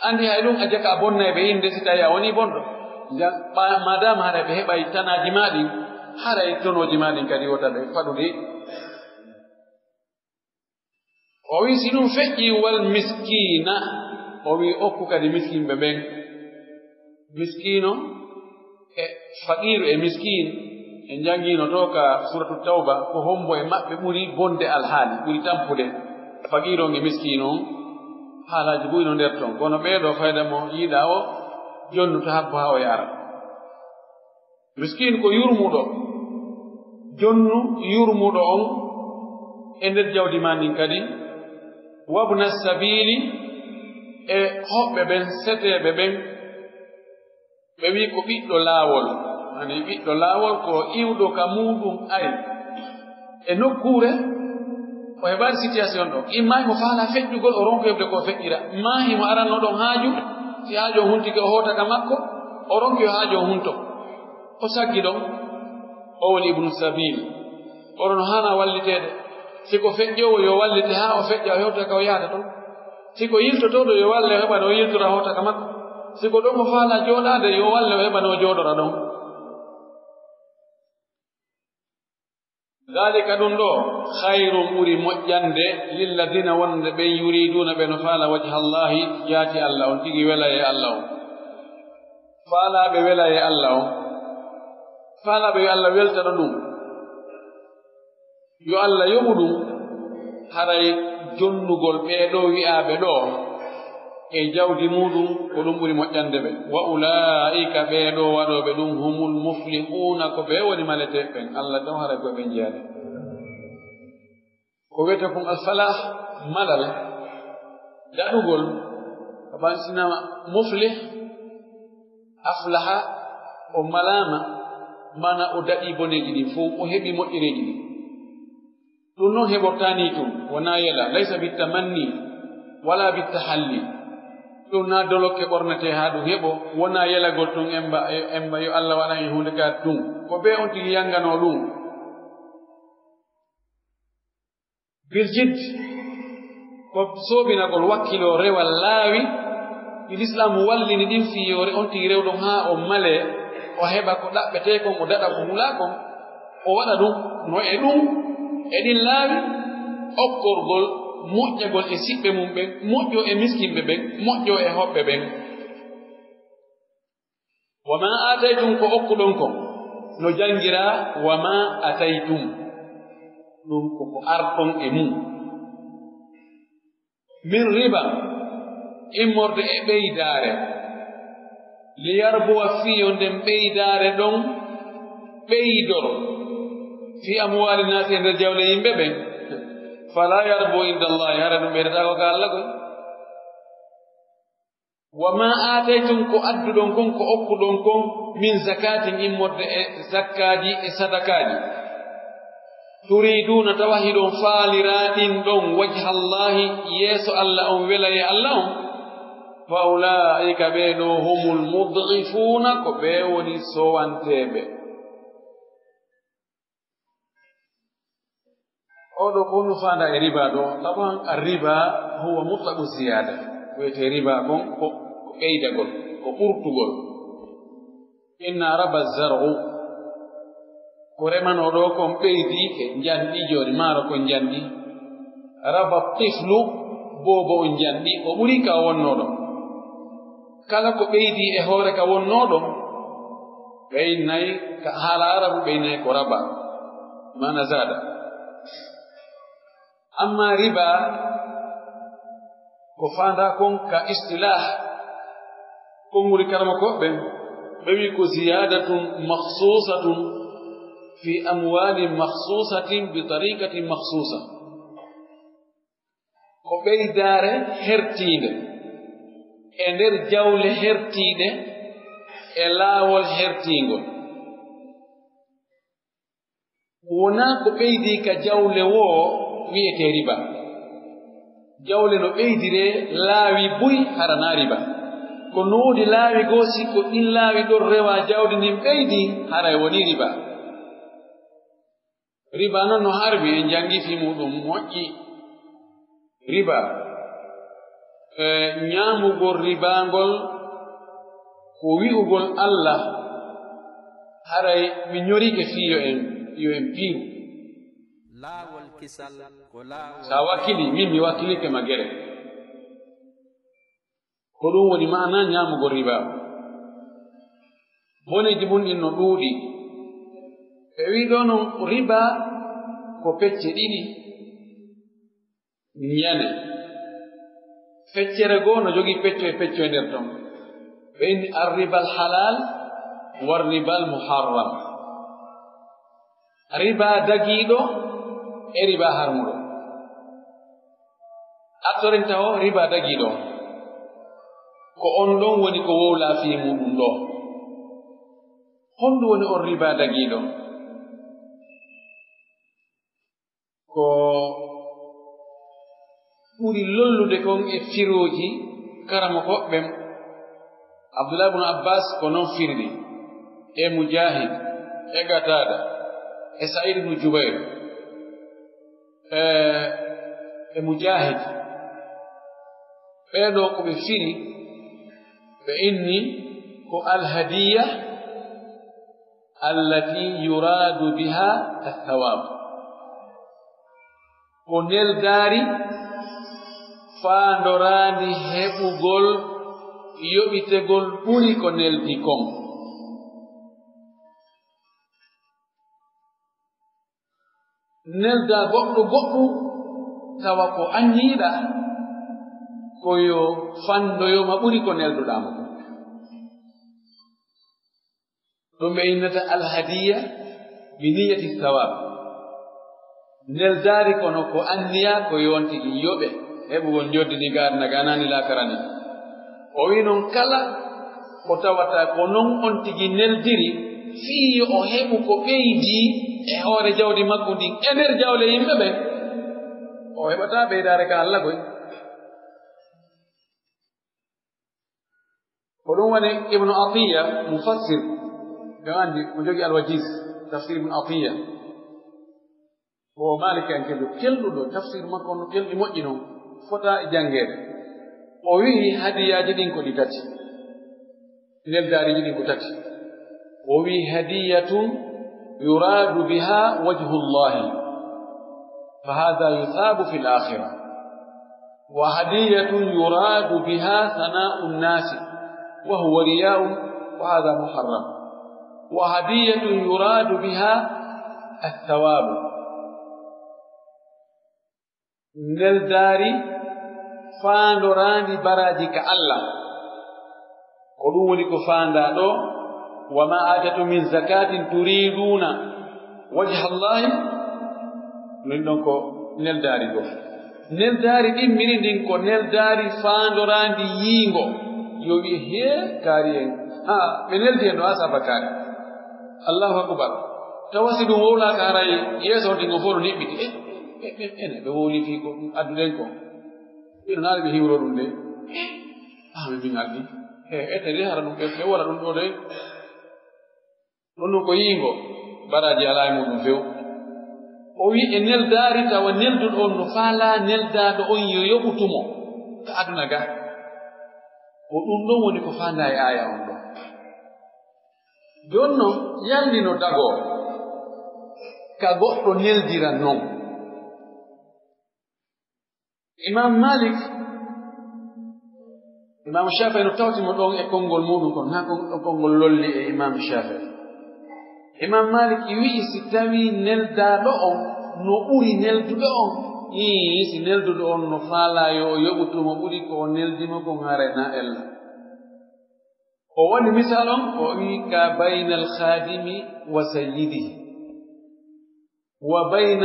Anndi hay ɗum a jaka a bonnay ɓe innde si tawii a wonii bonɗo. Ja-, ɓa-, maadaama haray ɓe heɓay tanaaji maa ɗin, haray tonooji maa ɗin kadi wota ɓe faɗude. O wi'i, si ɗum feƴƴii, wal miskiina, o wi'i, okku kadi miskinɓe ɓen. Miskiino e faqiiru e miskiin, en janngiino to ka Suuratu Tawba, ko hombo e maɓɓe ɓuri bonde alhaali, ɓuri tampude. Faqiiru on e miskiino on, haalaaji buy no nder ton. Kono ɓee ɗoo fayda mo yiɗaa o jonnu to habbo haa o yaara. Miskiin ko yurmuɗo, jonnu yurmuɗo on e nder jawdi maa ndin kadi, wabna sabiili e hoɓɓe ɓen, seteeɓe ɓen, ɓe wi'i ko ɓiɗɗo laawol, ani ɓiɗɗo laawol ko iwɗo ka muuɗum ari e nokkuure, o heɓaali situation ɗo. Imma himo faalaa feƴƴugol, o ronka yoɓde ko o feƴƴira. Maa himo aranno ɗon haaju, si haaju on huntike, o hoota ka makko, o ronki yo haaju on hunto. O saggi ɗon, o woni ibnu sabiil. Oɗo no haana walliteede. Si ko feƴƴoowo, yo wallite haa o feƴƴa, o hewta ka o yahata ton. Si ko yiltotooɗo, yo walle, o heɓa no o yiltora, o hoota ka makko. Si ko ɗon o faalaa jooɗaade, yo walle, o heɓa no o jooɗora ɗon. Daalika ɗum ɗoo, khayrun ɓuri moƴƴande, lilladiina wonande ɓen yuriiduuna ɓe no faala wajha Allaahi jaati Alla on tigi wela e Alla on. Faalaaɓe wela e Alla on. Faalaaɓe yo Alla weltano ɗum. Yo Alla yoɓu ɗum, haray jonnugol ɓee ɗoo wi'aaɓe ɗoo e jawdi muuɗum, ko ɗum ɓuri moƴƴande ɓe. Wa ulaa'ika, ɓee ɗoo waɗooɓe ɗum, humul muflihuuna, ko ɓe woni maleteeɓe ɓen. Alla taw haray ko ɓen jeyaade. Ko wiyetee kon al-falaah, malal, daɗugol, ko ɓansinama muflih, aflaha, o malaama, maanaa o daɗii boneeji ɗin fow, o heɓii moƴƴereeji ɗin. Ɗum non heɓortaani tun, wonaa yela, laysa bitamanni, wala bitahalli. Ɗum naa dolokke ɓornetee haa ɗum heɓo, wonaa yelagol tun emba, emba yo Alla waɗan en huunde ka tun. Ko bee on tigi yanganoo ɗum. Bil jidd, ko soobinagol wakkiloo rewa laawi ɗi Lislaamu wallini ɗin fii yo re-, on tigi rew ɗon haa o malee, o heɓa ko ɗaɓɓetee kon, o daɗa ko hulaa kon, o waɗa ɗum no e ɗum, e ɗin laawi, okkorgol, moƴƴagol e siɓɓe mum ɓen, moƴƴoo e miskinɓe ɓen, moƴƴoo e hoɓɓe ɓen. Wa maa aataytum, ko okkuɗon kon, no janngiraa, wa maa ataytum, ɗum ko ko arɗon e mum. Min riba, immorde e ɓeydaare. Liyarbuwa, fii yo nden ɓeydaare ɗon ɓeydoro. Fii amwaali naasi, e nder jawle yimɓe ɓen. Falaa yarbu inda Allaahi, hara ɗum ɓeydataako ka Alla koy. Wa maa aataytum, ko adduɗon kon, ko okkuɗon kon, min zakaatin, immorde e zakkaaji e sadakaaji. Turiiduuna, tawa hiɗon faaliraa ɗin ɗon, wajhallaahi, yeeso Alla on, welayee Alla on, fa ulaa'ika, ɓee ɗoo, humul mud'ifuuna, ko ɓee woni sowanteeɓe. Oo ɗoo ko honno faandaa e riba ɗoo? Taban, arriba huwa mutlaqu ziyaada. Ko wi'etee riba kon ko, ko ɓeydagol, ko ɓurtugol. Inna raba zar'u, ko remanoo ɗoo kon ɓeydii e njanɗi, jooni maaro kon njanɗi. Raba tiflu, boobo on njanɗi, o ɓurii ka wonnoo ɗon. Kala ko ɓeydii e hoore ka wonnoo ɗon, ɓe innay, ka haala Arabu ɓe innay ko raba, maana zaada. Amma riba, ko faandaa kon ka istilaah, konnguli karamokooɓe ɓen, ɓe wi'i ko ziyaadatun makhsuusatun fi amwaalin makhsuusatin bi tariiqatin makhsuusa. Ko ɓeydaare hertiinde e nder jawle hertiiɗe e laawol hertiingol. Wonaa ko ɓeydii ka jawle woo wi'etee riba. Jawle no ɓeydiree laawi buy, hara naa riba. Ko no woodi laawi goo, si ko ɗin laawi ɗon rewaa, jawdi ndin ɓeydii, haray wonii riba. Riba non no harmi, en janngi fii muuɗum moƴƴi. Riba, e, ñaamugol riba ngol ko wi'ugol Alla, haray mi ñorike fii yo en, yo en piiru. Laawol kisal ko laawol. Sa wakkili, min mi wakkilike ma gere. Ko ɗum woni maana ñaamugol riba. Boneeji mun ɗin no ɗuuɗi. Ɓe wi'i ɗoo non riba ko pecce ɗiɗi. Ñane. Feccere goo no jogii pecco e pecco e nder ton. Ɓe inni arribal halal wa ribal muharram. Riba dagiiɗo e riba harmuɗo. Artoren taho riba dagiiɗo. Ko on ɗon woni ko wowlaa fii muuɗum ɗoo. Honɗum woni on riba dagiiɗo? Ko ɓuri lollude kon e firooji karamokooɓe ɓen. Abdullah ibn Abbas ko non firiri, e Mujahid, e Qatada, e Sa'id ibn Jubair, e, e Mujahid. Ɓee ɗoo ko ɓe firi, ɓe inni ko alhadiya allati yuraadu biha athawab. Ko neldaari faandoraandi heɓugol yoɓitegol ɓuri ko neldi kon. Neldaa goɗɗo goɗɗo, tawa ko anniyiɗaa ko yo fandoyo ma ɓuri ko nelduɗaa mo kon. Ɗum ɓe innata alhadiya bi niyati sawab. Neldaari kono ko anniya ko yo on tigi yoɓe heɓugol njoɓdi ndi gaadana ka anaani laakara ndin. O wi'i non kala ko tawata ko non on tigi neldiri fii yo o heɓu ko ɓeydii e hoore jawdi makko ndin e nder jawle yimɓe ɓen, o heɓataa ɓeydaare ka Alla koy. Ko ɗum woni Ibnu Atiyya, mufassir, ɓe anndi, mo jogi Al-Wajiz, tafsir Ibnu Atiyya. Ko Maalikiyankeejo kelɗuɗo, tafsir makko on no kelɗi moƴƴi non, fota e janngeede. O wi'i hadiyaaji ɗin ko ɗi tati. Neldaariiji ɗin ko tati. O wi'i hadiyatun yuraadu biha wajhullahi, fa hadha yuthabu fil akhirah. وهدية يراد بها ثناء الناس وهو رياء وهذا محرم. وهدية يراد بها الثواب. Neldaari faandoraandi baraaji ka Alla. Ko ɗum woni ko faandaa ɗoo, "Wa ma aataytum min zakatin turiduna wajha Allahi." Min ɗon ko neldaari goo. Neldaari ɗimmiri ndin ko neldaari faandoraandi yiingo. Yo wi'e, "Hee, kaari en. Ha, ɓe neldi en ɗo, ha saba kaari. Allahu akbar." Tawa si ɗum wowlaaka haray yeeso on ɗin on fof no niɓɓiti. Eh, eh, eh, ene, ɓe wowlii fii ko ɗum adduɗen ko. Ɓe no haali ɓe hiwro ɗum de. Ah, min min addi. Eh, ete de hara ɗum ɓe, ɓe wala ɗum ɗo de. Ɗum ɗum ko yiingo, baraaji alaa e muɗum few. O wi'i e neldaari tawa nelduɗo on no faalaa neldaaɗo on yo yoɓutu mo ka aduna ga. Ko ɗum ɗon woni ko faandaa e aaya on ɗon. Jooni non, yalli no dagoo ka goɗɗo neldira non. Imam Malik, Imam Shafi'i no tawti mo ɗon e konngol muɗum kon, haa kon, ɗon konngol lolli e Imam Shafi'i. Imam Malik wi'i si tawii neldaaɗo on no ɓuri nelduɗo on, ii, si nelduɗo on no faalaa yo o yoɓutu mo ɓuri ko o neldi mo kon, haray na ella. O waɗi misal on, o wi'i ka baynal khadimi wa sayyidihi. وبين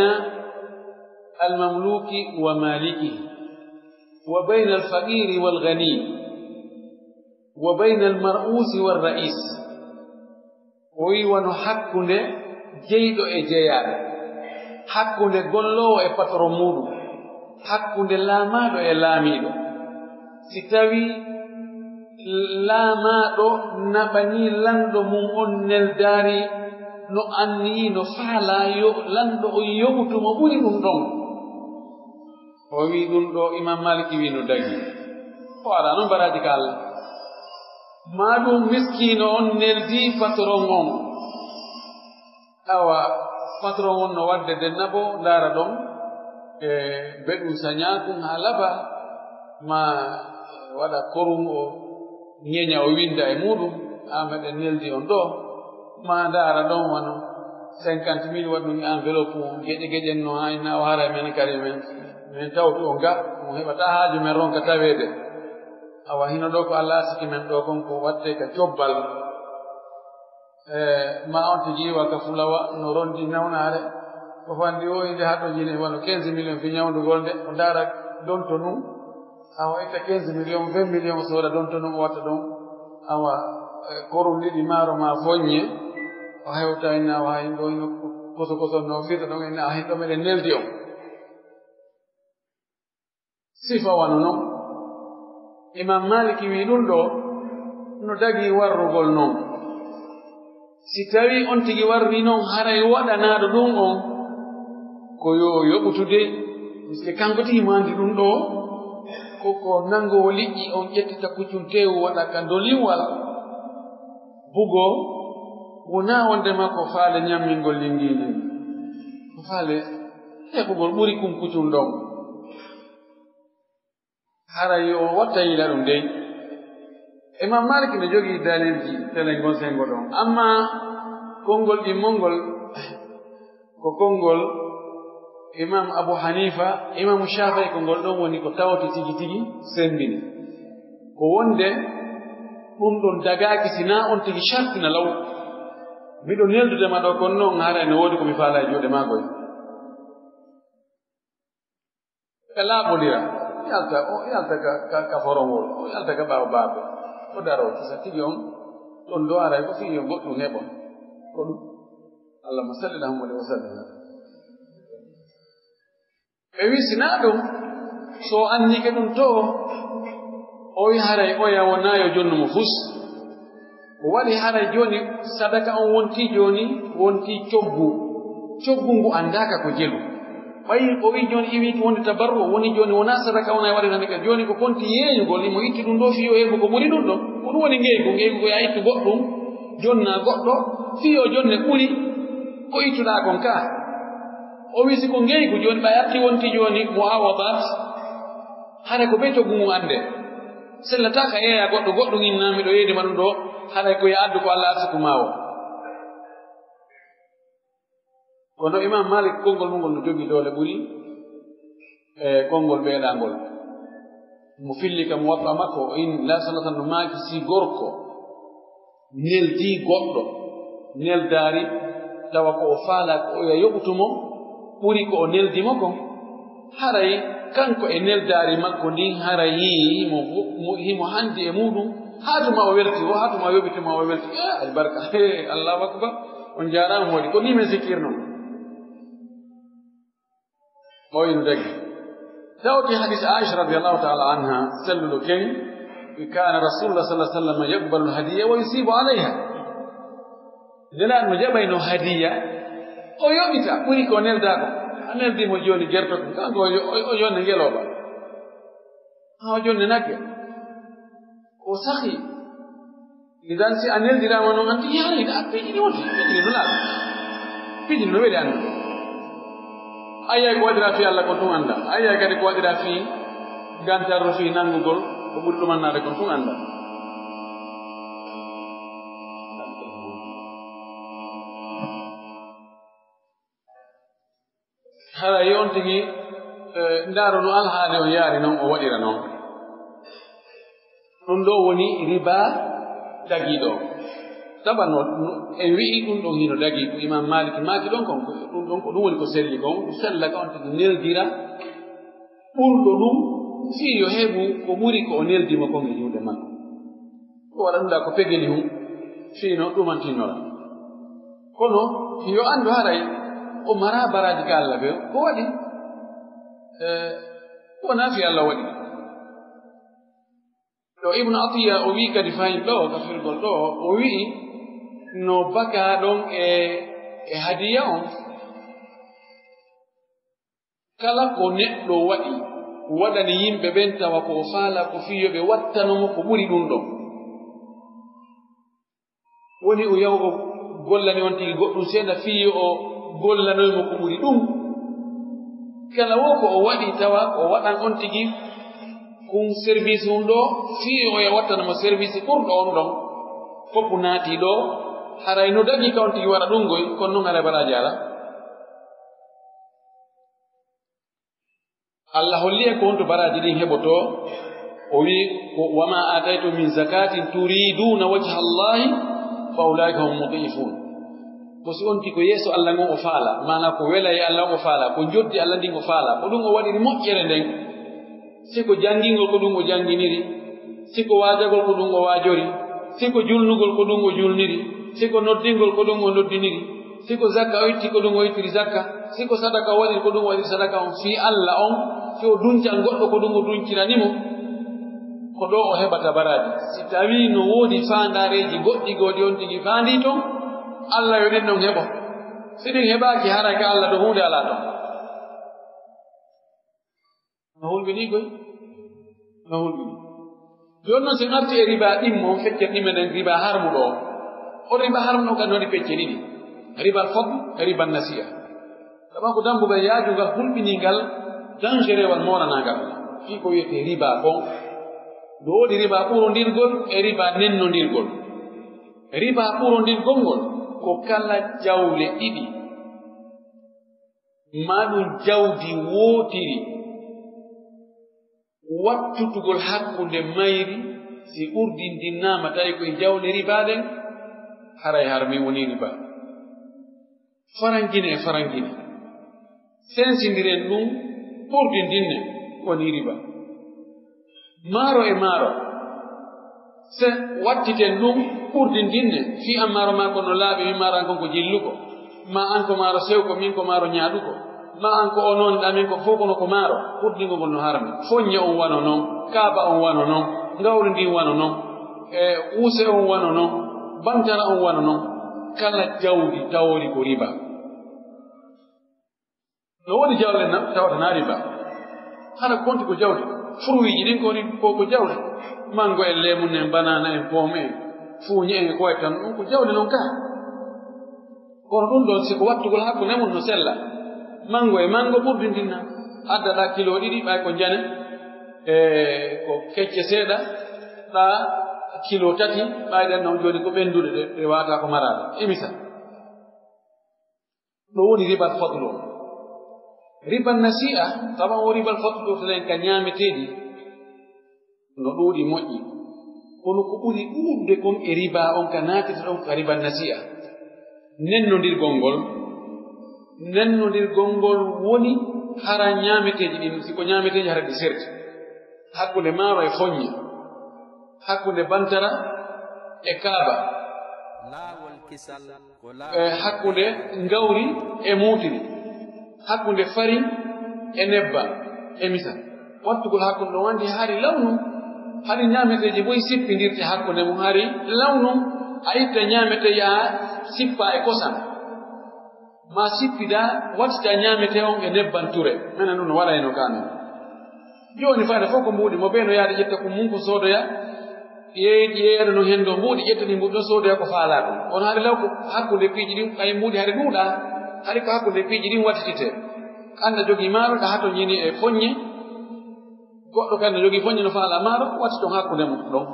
المملوك ومالكه، وبين الفقير والغني، وبين المرؤوس والرئيس. O wi'i wano hakkunde jeyɗo e jeyaaɗo, hakkunde golloowo e patron muuɗum, hakkunde laamaaɗo e laamiiɗo. Si tawii laamaaɗo naɓanii lanɗo mum on neldaari no anniyii, no faalaa yo lanɗo on yoɓutu mo ɓuri ɗum ɗon. O wi'i ɗum ɗo, Imam Maliki wi'i no dagii. O alaa non baraaji ka Alla. Maa ɗum miskiino on neldii patron on. Awa, patron on no waɗde denna bo, ndaara ɗon, e beɗum sañaakun haa laba, ma waɗa korum o ñeña o winnda e muuɗum, haa meɗen neldi on ɗo, ma ndaara ɗon wano cinquante mille waɗi ɗum e enveloppe mum, geƴe geƴen no haa inna o haray men kadi men, men tawtu on ga, on heɓataa haaju men ronka taweede. Awa, hino ɗo ko Alla arsiki men ɗo kon ko waɗte ka cobbal. E, ma on tigi iwa ka fulawa, no rondi nawnaare. Ko fandi o inde haɗo jine wano quinze millions fi ñawndugol nde, o ndaara donto nun. Awa itta quinze millions, vingt millions o sooda donto nun o watta ɗon. Awa, e, korum ɗiɗi maaro ma foññe. O hewta inna o hay ɗo ino koso koso no firta ɗon inna o hay ɗo meɗen neldi on. Sifa wano non. Imam Maliki wi'i ɗum ɗo no dagii warrugol non. Si tawii on tigi warri non, haray waɗanaaɗo ɗum on ko yo yoɓutude, puisque kanko tigi mo anndi ɗum ɗo, ko, ko nanngowo liƴƴi on ƴettita kuccun teewu waɗa ka doliwal, bugoo, wonaa wonndema ko faale ñammingol linngii ndin, ko faale heɓugol ɓuri kun kuccun ɗon. Hara yo watta yila ɗum dey. Imam Malik no jogii dalilji telen ngon sengo ɗon. Amma konngol ɗimmol ngol, ko konngol Imam Abu Hanifa, Imam Shafi'i, ko ngol ɗon woni ko tawti tigi tigi semmbini. Ko wonde ɗum ɗon dagaaki si naa on tigi shartina law. Miɗo neldude ma ɗo, kono non haray no woodi ko mi faalaa e juuɗe maa goy. Ɓe laaɓondira, o yalta, o yalta ka, ka, ka forowol, o yalta ka ɓaawo baafe, o daroo kisa tigi on, ɗon do aray ko fii yo goɗɗum heɓon. Ko ɗum. Allahumma salli ala Muhammadin wa sallim. Ɓe wi, "Sinaa ɗum, so o annike ɗum to, o wi haray oya wonaa yo jonnu mo fus." Ko waɗi haray jooni sadaka on wontii jooni, wontii coggu. Coggu ngu anndaaka ko jelu. Ɓay o wi jooni iwi ko woni tabarru, o woni jooni wonaa sadaka wona e waɗde tan ka jooni ko konti yeeyugol, imo itti ɗum ɗo fii yo heɓu ko ɓuri ɗum ɗon. Ko ɗum woni ngeygu, ngeygu ko yaa ittu goɗɗum, jonna goɗɗo, fii yo jonne ɓuri ko ittuɗaa kon ka. O wi si ko ngeygu jooni ɓay arti wonti jooni muawadat, hara ko be coggu ngun annde. Sellataa ka yeeya goɗɗo, goɗɗum inna miɗo yeedi ma ɗum ɗo, haray ko yo addu ko Alla arsuku maa o. Kono Imam Malik, konngol mun ngol no jogii doole ɓuri, e, konngol ɓeeɗaa ngol. Mo filli ka Muwatta makko, o inni, Laahi sallallaahu alayhi wa sallam no maaki, si gorko neldii goɗɗo neldaari, tawa ko o faalaa ko oya yoɓutu mo, ɓuri ko o neldi mo kon, haray kanko e neldaari makko ndin, haray himo, mo, himo handi e muuɗum, haa tuma o welti, o haa tuma o yoɓiti mo, o welti, eh, albarka, he, Allahu akbar, on jaaraama moodi, ko nii men sikkirnoo. Ɓooyi no dagi. Tawti hadis Aisha radiyallahu ta'ala anha, selluɗo ken, كان رسول الله صلى الله عليه وسلم يقبل الهدية ويثيب عليها. Nelaaɗo no jaɓayno hadiya, o yoɓita, ɓuri ko neldaa ko. A neldii mo jooni gertogal, kanko o, o, o jonnde ngelooba. Haa o jonnde nagge. Ko sahi. Idan, si a neldiraama non, anndi yaani, ɗa, peeji ɗi wonti, peeji ɗi no laaɓi. Peeji ɗi no weli anndude. A yi'ay ko waɗiraa fii Alla kon tun anndaa. A yi'ay kadi ko waɗiraa fii gantarɗo, fii nanngugol, ko ɓuri ɗumannaade kon tun anndaa. Hara yo on tigi, eh, ndaaru no alhaali on yaari non, o waɗira non. Ɗun ɗoo woni riba dagiiɗo on. Saba no, no, en wi'i ɗun ɗon hino dagii, ko Imaam Maaliki maaki ɗon kon, ko ɗun ɗon, ko ɗun woni ko selli kon, ɗun sella ka on tigi neldira ɓurɗo ɗun, fii yo heɓu ko ɓuri ko o neldi mo kon e juuɗe makko. Ko waɗa ɗun ɗaa ko pegeli hun, fii no ɗumantinora. Kono yo anndu haray o maraa baraaji ka Alla ɓe, ko waɗi? Eh, wonaa fii Alla waɗi. Ɗo Ibnu Atiyya o wi'i kadi fahin ɗo, ka firgol ɗo, o wi'i no bakaa ɗon e, e hadiya on. Kala ko neɗɗo waɗi, waɗani yimɓe ɓen tawa ko o faalaa ko fii yo ɓe wattano mo ko ɓuri ɗun ɗon. Woni o yahu o gollani on tigi goɗɗun seeɗa fii yo o gollanoy mo ko ɓuri ɗun. Kala wo ko o waɗi tawa o waɗan on tigi kun service un ɗoo fii yo o ya wattana mo service ɓurɗo on ɗon. Fof naatii ɗoo, haray no dagii ka on tigi waɗa ɗun goy, kono non haray baraaji alaa. Alla holli en ko honto baraaji ɗin heɓotoo. O wi'i, ko, "Wa ma aataytum min zakatin turiduna wajha Allahi fa ulaika hum mud'ifun." Ko si on tigi ko yeeso Alla ngon o faala, maanaa ko wela e Alla on o faala, ko njoddi Alla ndin o faala, ko ɗun o waɗiri moƴƴere nden. Si ko janngingol, ko ɗun o jannginiri. Si ko waajagol, ko ɗun o waajori. Si ko julnugol, ko ɗun o julniri. Si ko noddingol, ko ɗun o noddiniri. Si ko zakka o itti, ko ɗun o ittiri zakka. Si ko sadaka o waɗiri, ko ɗun o waɗiri sadaka on. Fii Alla on, si o duncan goɗɗo, ko ɗun o duncirani mo. Ko ɗoo o heɓata baraaji. Si tawii no woodi faandaareeji goɗɗi goo ɗi on tigi faandii ton, Alla yo ɗin ɗon heɓo. Si ɗin heɓaaki, haray ka Alla ɗoo huunde alaa ton. No hulɓinii koy? No hulɓinii. Jooni non, si en artii e riba ɗimmo, on feccere ɗimmenen riba harmuɗo on. On riba harmuɗo kan woni pecce ɗiɗi. Riba al fadl e riba nasi'a. Sabu ko dambugal yaajungal hulɓiningal, dangerewal moolanangal. Fii ko wi'etee riba kon. No woodi riba ɓurondirgol e riba nennondirgol. Riba ɓurondirgol ngol ko kala jawle ɗiɗi. Maa ɗun jawdi wootiri, wattutugol hakkunde mayri, si ɓurdindinnaama tawi ko e jawle ribaa ɗen, haray harmi woni ribaa. Farangine e farangine, sensindiren ɗun, ɓurdindinnen woni ribaa. Maaro e maaro, se wattiten ɗun, ɓurdindinnen. Fii an maaro maa kon no laaɓi, min maaro an kon ko jilluko. Maa an ko maaro sewko, min ko maaro ñaaɗuko. Maa an ko onon, ɗa min ko fow kono ko maaro. Ɓurdingol ngol no harmi. Foññe on wano non, kaaba on wano non, ngawri ndin wano non, e uuse on wano non, bantara on wano non. Kala jawdi tawori ko riba. No woodi jawle na-, tawata na riba. Hara konti ko jawdi. Furuwiiji ɗin ko ri-, ko, ko jawdi. Mango en, leemun en, banana en, pomme en, fuuñe en, ko wayi tan, ɗun ko jawdi non ka. Kono ɗun ɗon, si ko wattugol hakkunde mun no sella. Mango e mango ɓurdindinna. Adda ɗa kilo ɗiɗi, ɓay ko njane, e ko kecce seeɗa, ɗa kilo tati, ɓay ɗen non jooni ko ɓenduɗe, ɗe, ɗe waata ko maraɗe. Imisa. Ɗo woni ribal fadlu on. Ribal nasi'a, tawa o ribal fadlu o telen ka ñaameteeɗi. No ɗuuɗi moƴƴi. Kono ko ɓuri ɗuuɗude kon e riba on ka naatata ɗon ko riba nasi'a. Nennondirgol ngol, nennondirgol ngol woni hara ñaameteeji ɗin, si ko ñaameteeji hara ɗi serti. Hakkunde maaro e foññe, hakkunde bantara e kaaba, laawol kisal, ko laawol e hakkunde ngawri e muutiri, hakkunde farin e nebban e misal. Wattugol hakkunde ɗon wandi hari lawnu, hari ñaameteeji boy sippindirte hakkunde mum hari lawnu, a itta ñaametee yaa sippa e kosan. Ma sippida wattita ñaametee on e nebban ture. Menen ɗum no waɗayno ka men. Jooni faade fof ko mbuuɗi mo ɓee no yaade ƴetta ko mum ko soodoya. Yeey-, yeeyano no hen ɗo mbuuɗi, ƴetta ɗi mbuuɗi ɗo soodoya ko faalaa ɗum. Kono hari law ko hakkunde piiji ɗin, ɓay mbuuɗi hari ɗuuɗaa, hari ko hakkunde piiji ɗin wattititee. An na jogii maaro, ɗa hato ñini e foññe. Goɗɗo kadi no jogii foññe no faalaa maaro, watti ton hakkunde mum ɗon.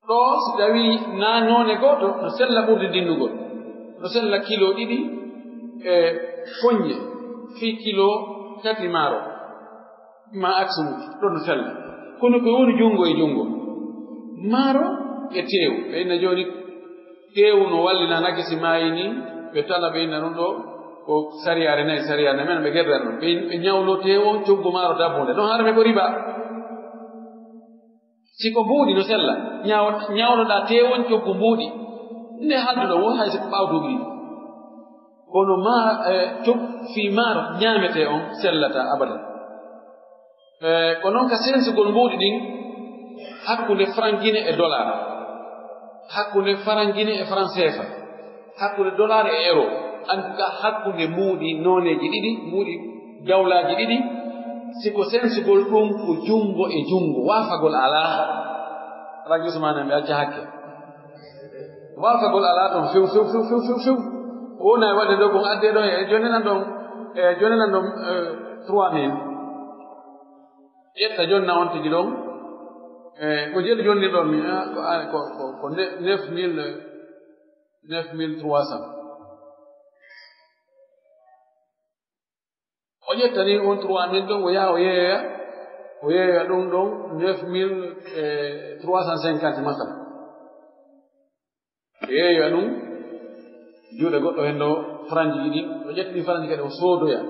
Ɗoo, si tawii naa noone gooto, no sella ɓurde dinnugol. No sella kilo ɗiɗi e foññe fii kilo tati maaro, ma aksu mum, ɗon no sella. Kono ko woni junngo e junngo? Maaro e teewu. Ɓe inna jooni teewu no wallina nagge si maayi nii, ɓe tala ɓe inna ɗum ɗoo ko sariyaare nayi, sariyaare nayi, men ɓe gerdata ɗum. Ɓe, ɓe ñawlo teewu on coggu maaro dabbunde. Ɗon harmi ko riba. Si ko mbuuɗi no sella, ñaaw-, ñaawnoɗaa teewu on coggu mbuuɗi, nde halduɗo won hay si ko ɓaawo duuɓi ɗiɗi. Kono ma, eh, cog-, fii maaro ñaametee on sellataa abadan. Eh, ko non ka sensugol mbuuɗi ɗin, hakkunde franc Guinée e dollar, hakkunde franc Guinée e franc C F A, hakkunde dollar e euro, en tout cas, hakkunde mbuuɗi nooneeji ɗiɗi, mbuuɗi dawlaaji ɗiɗi, si ko sensugol ɗum ko junngo e junngo, waafagol alaa. Alhaji Usmane, mi acca hakke. Waafagol alaa ton, few, few, few. Ko wona e waɗde ɗo, ko adde ɗo, e jooni nan ɗon, e jooni nan ɗon, eh, trois mille. Ƴetta jonna on tigi ɗon, eh, ko jeli jonni ɗon mi, ah, ko, ah, ko, ko, ko ne-, neuf mille, neuf mille trois cents. O ƴettani on trois mille ɗon, o yaha o yeeya, o yeeya ɗum ɗon neuf mille trois cent cinquante masal. O yeeya ɗum juuɗe goɗɗo hen ɗo faranji ɗiɗi, o ƴettani faranji kadi o soodoya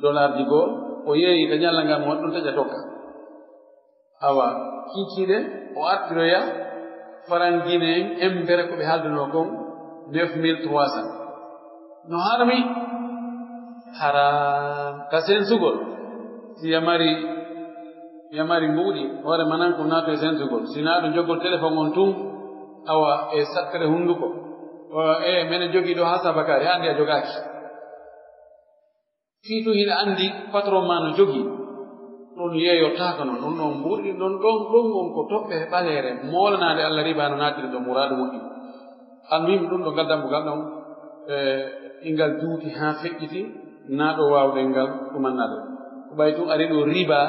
dollarji goo, o yeeyi ka ñalla ngal mo waɗi ɗum taƴa tokka. Awa, kiikiiɗe, o artiroya faranjine en embere ko ɓe haalduno kon, neuf mille trois cents. No harmi? Haram. Ka sensugol, si yamari, yamari mbuuɗi, hoore manan ko naatu e sensugol. Si naatu jogol telefon on tun, awa e sakkere hunduko. O, e, mene jogii ɗo haa sabakaare, andi a jogaaki. Fii tun hiɗa anndi patron maa no jogii, ɗun yeeyotaako non. Ɗun ɗon mbuuɗi ɗin ɗon, ɗon, ɗon on ko toɓɓe ɓaleere moolanaade Alla, riba no naatiri ɗon muraadu moƴƴi. Almuhim, ɗun ɗon ngal dambugal ɗon, e, ingal juuti haa feƴƴiti, naa ɗo waawɗen ngal ɗumannaade. Ko ɓay tun ari ɗo riba,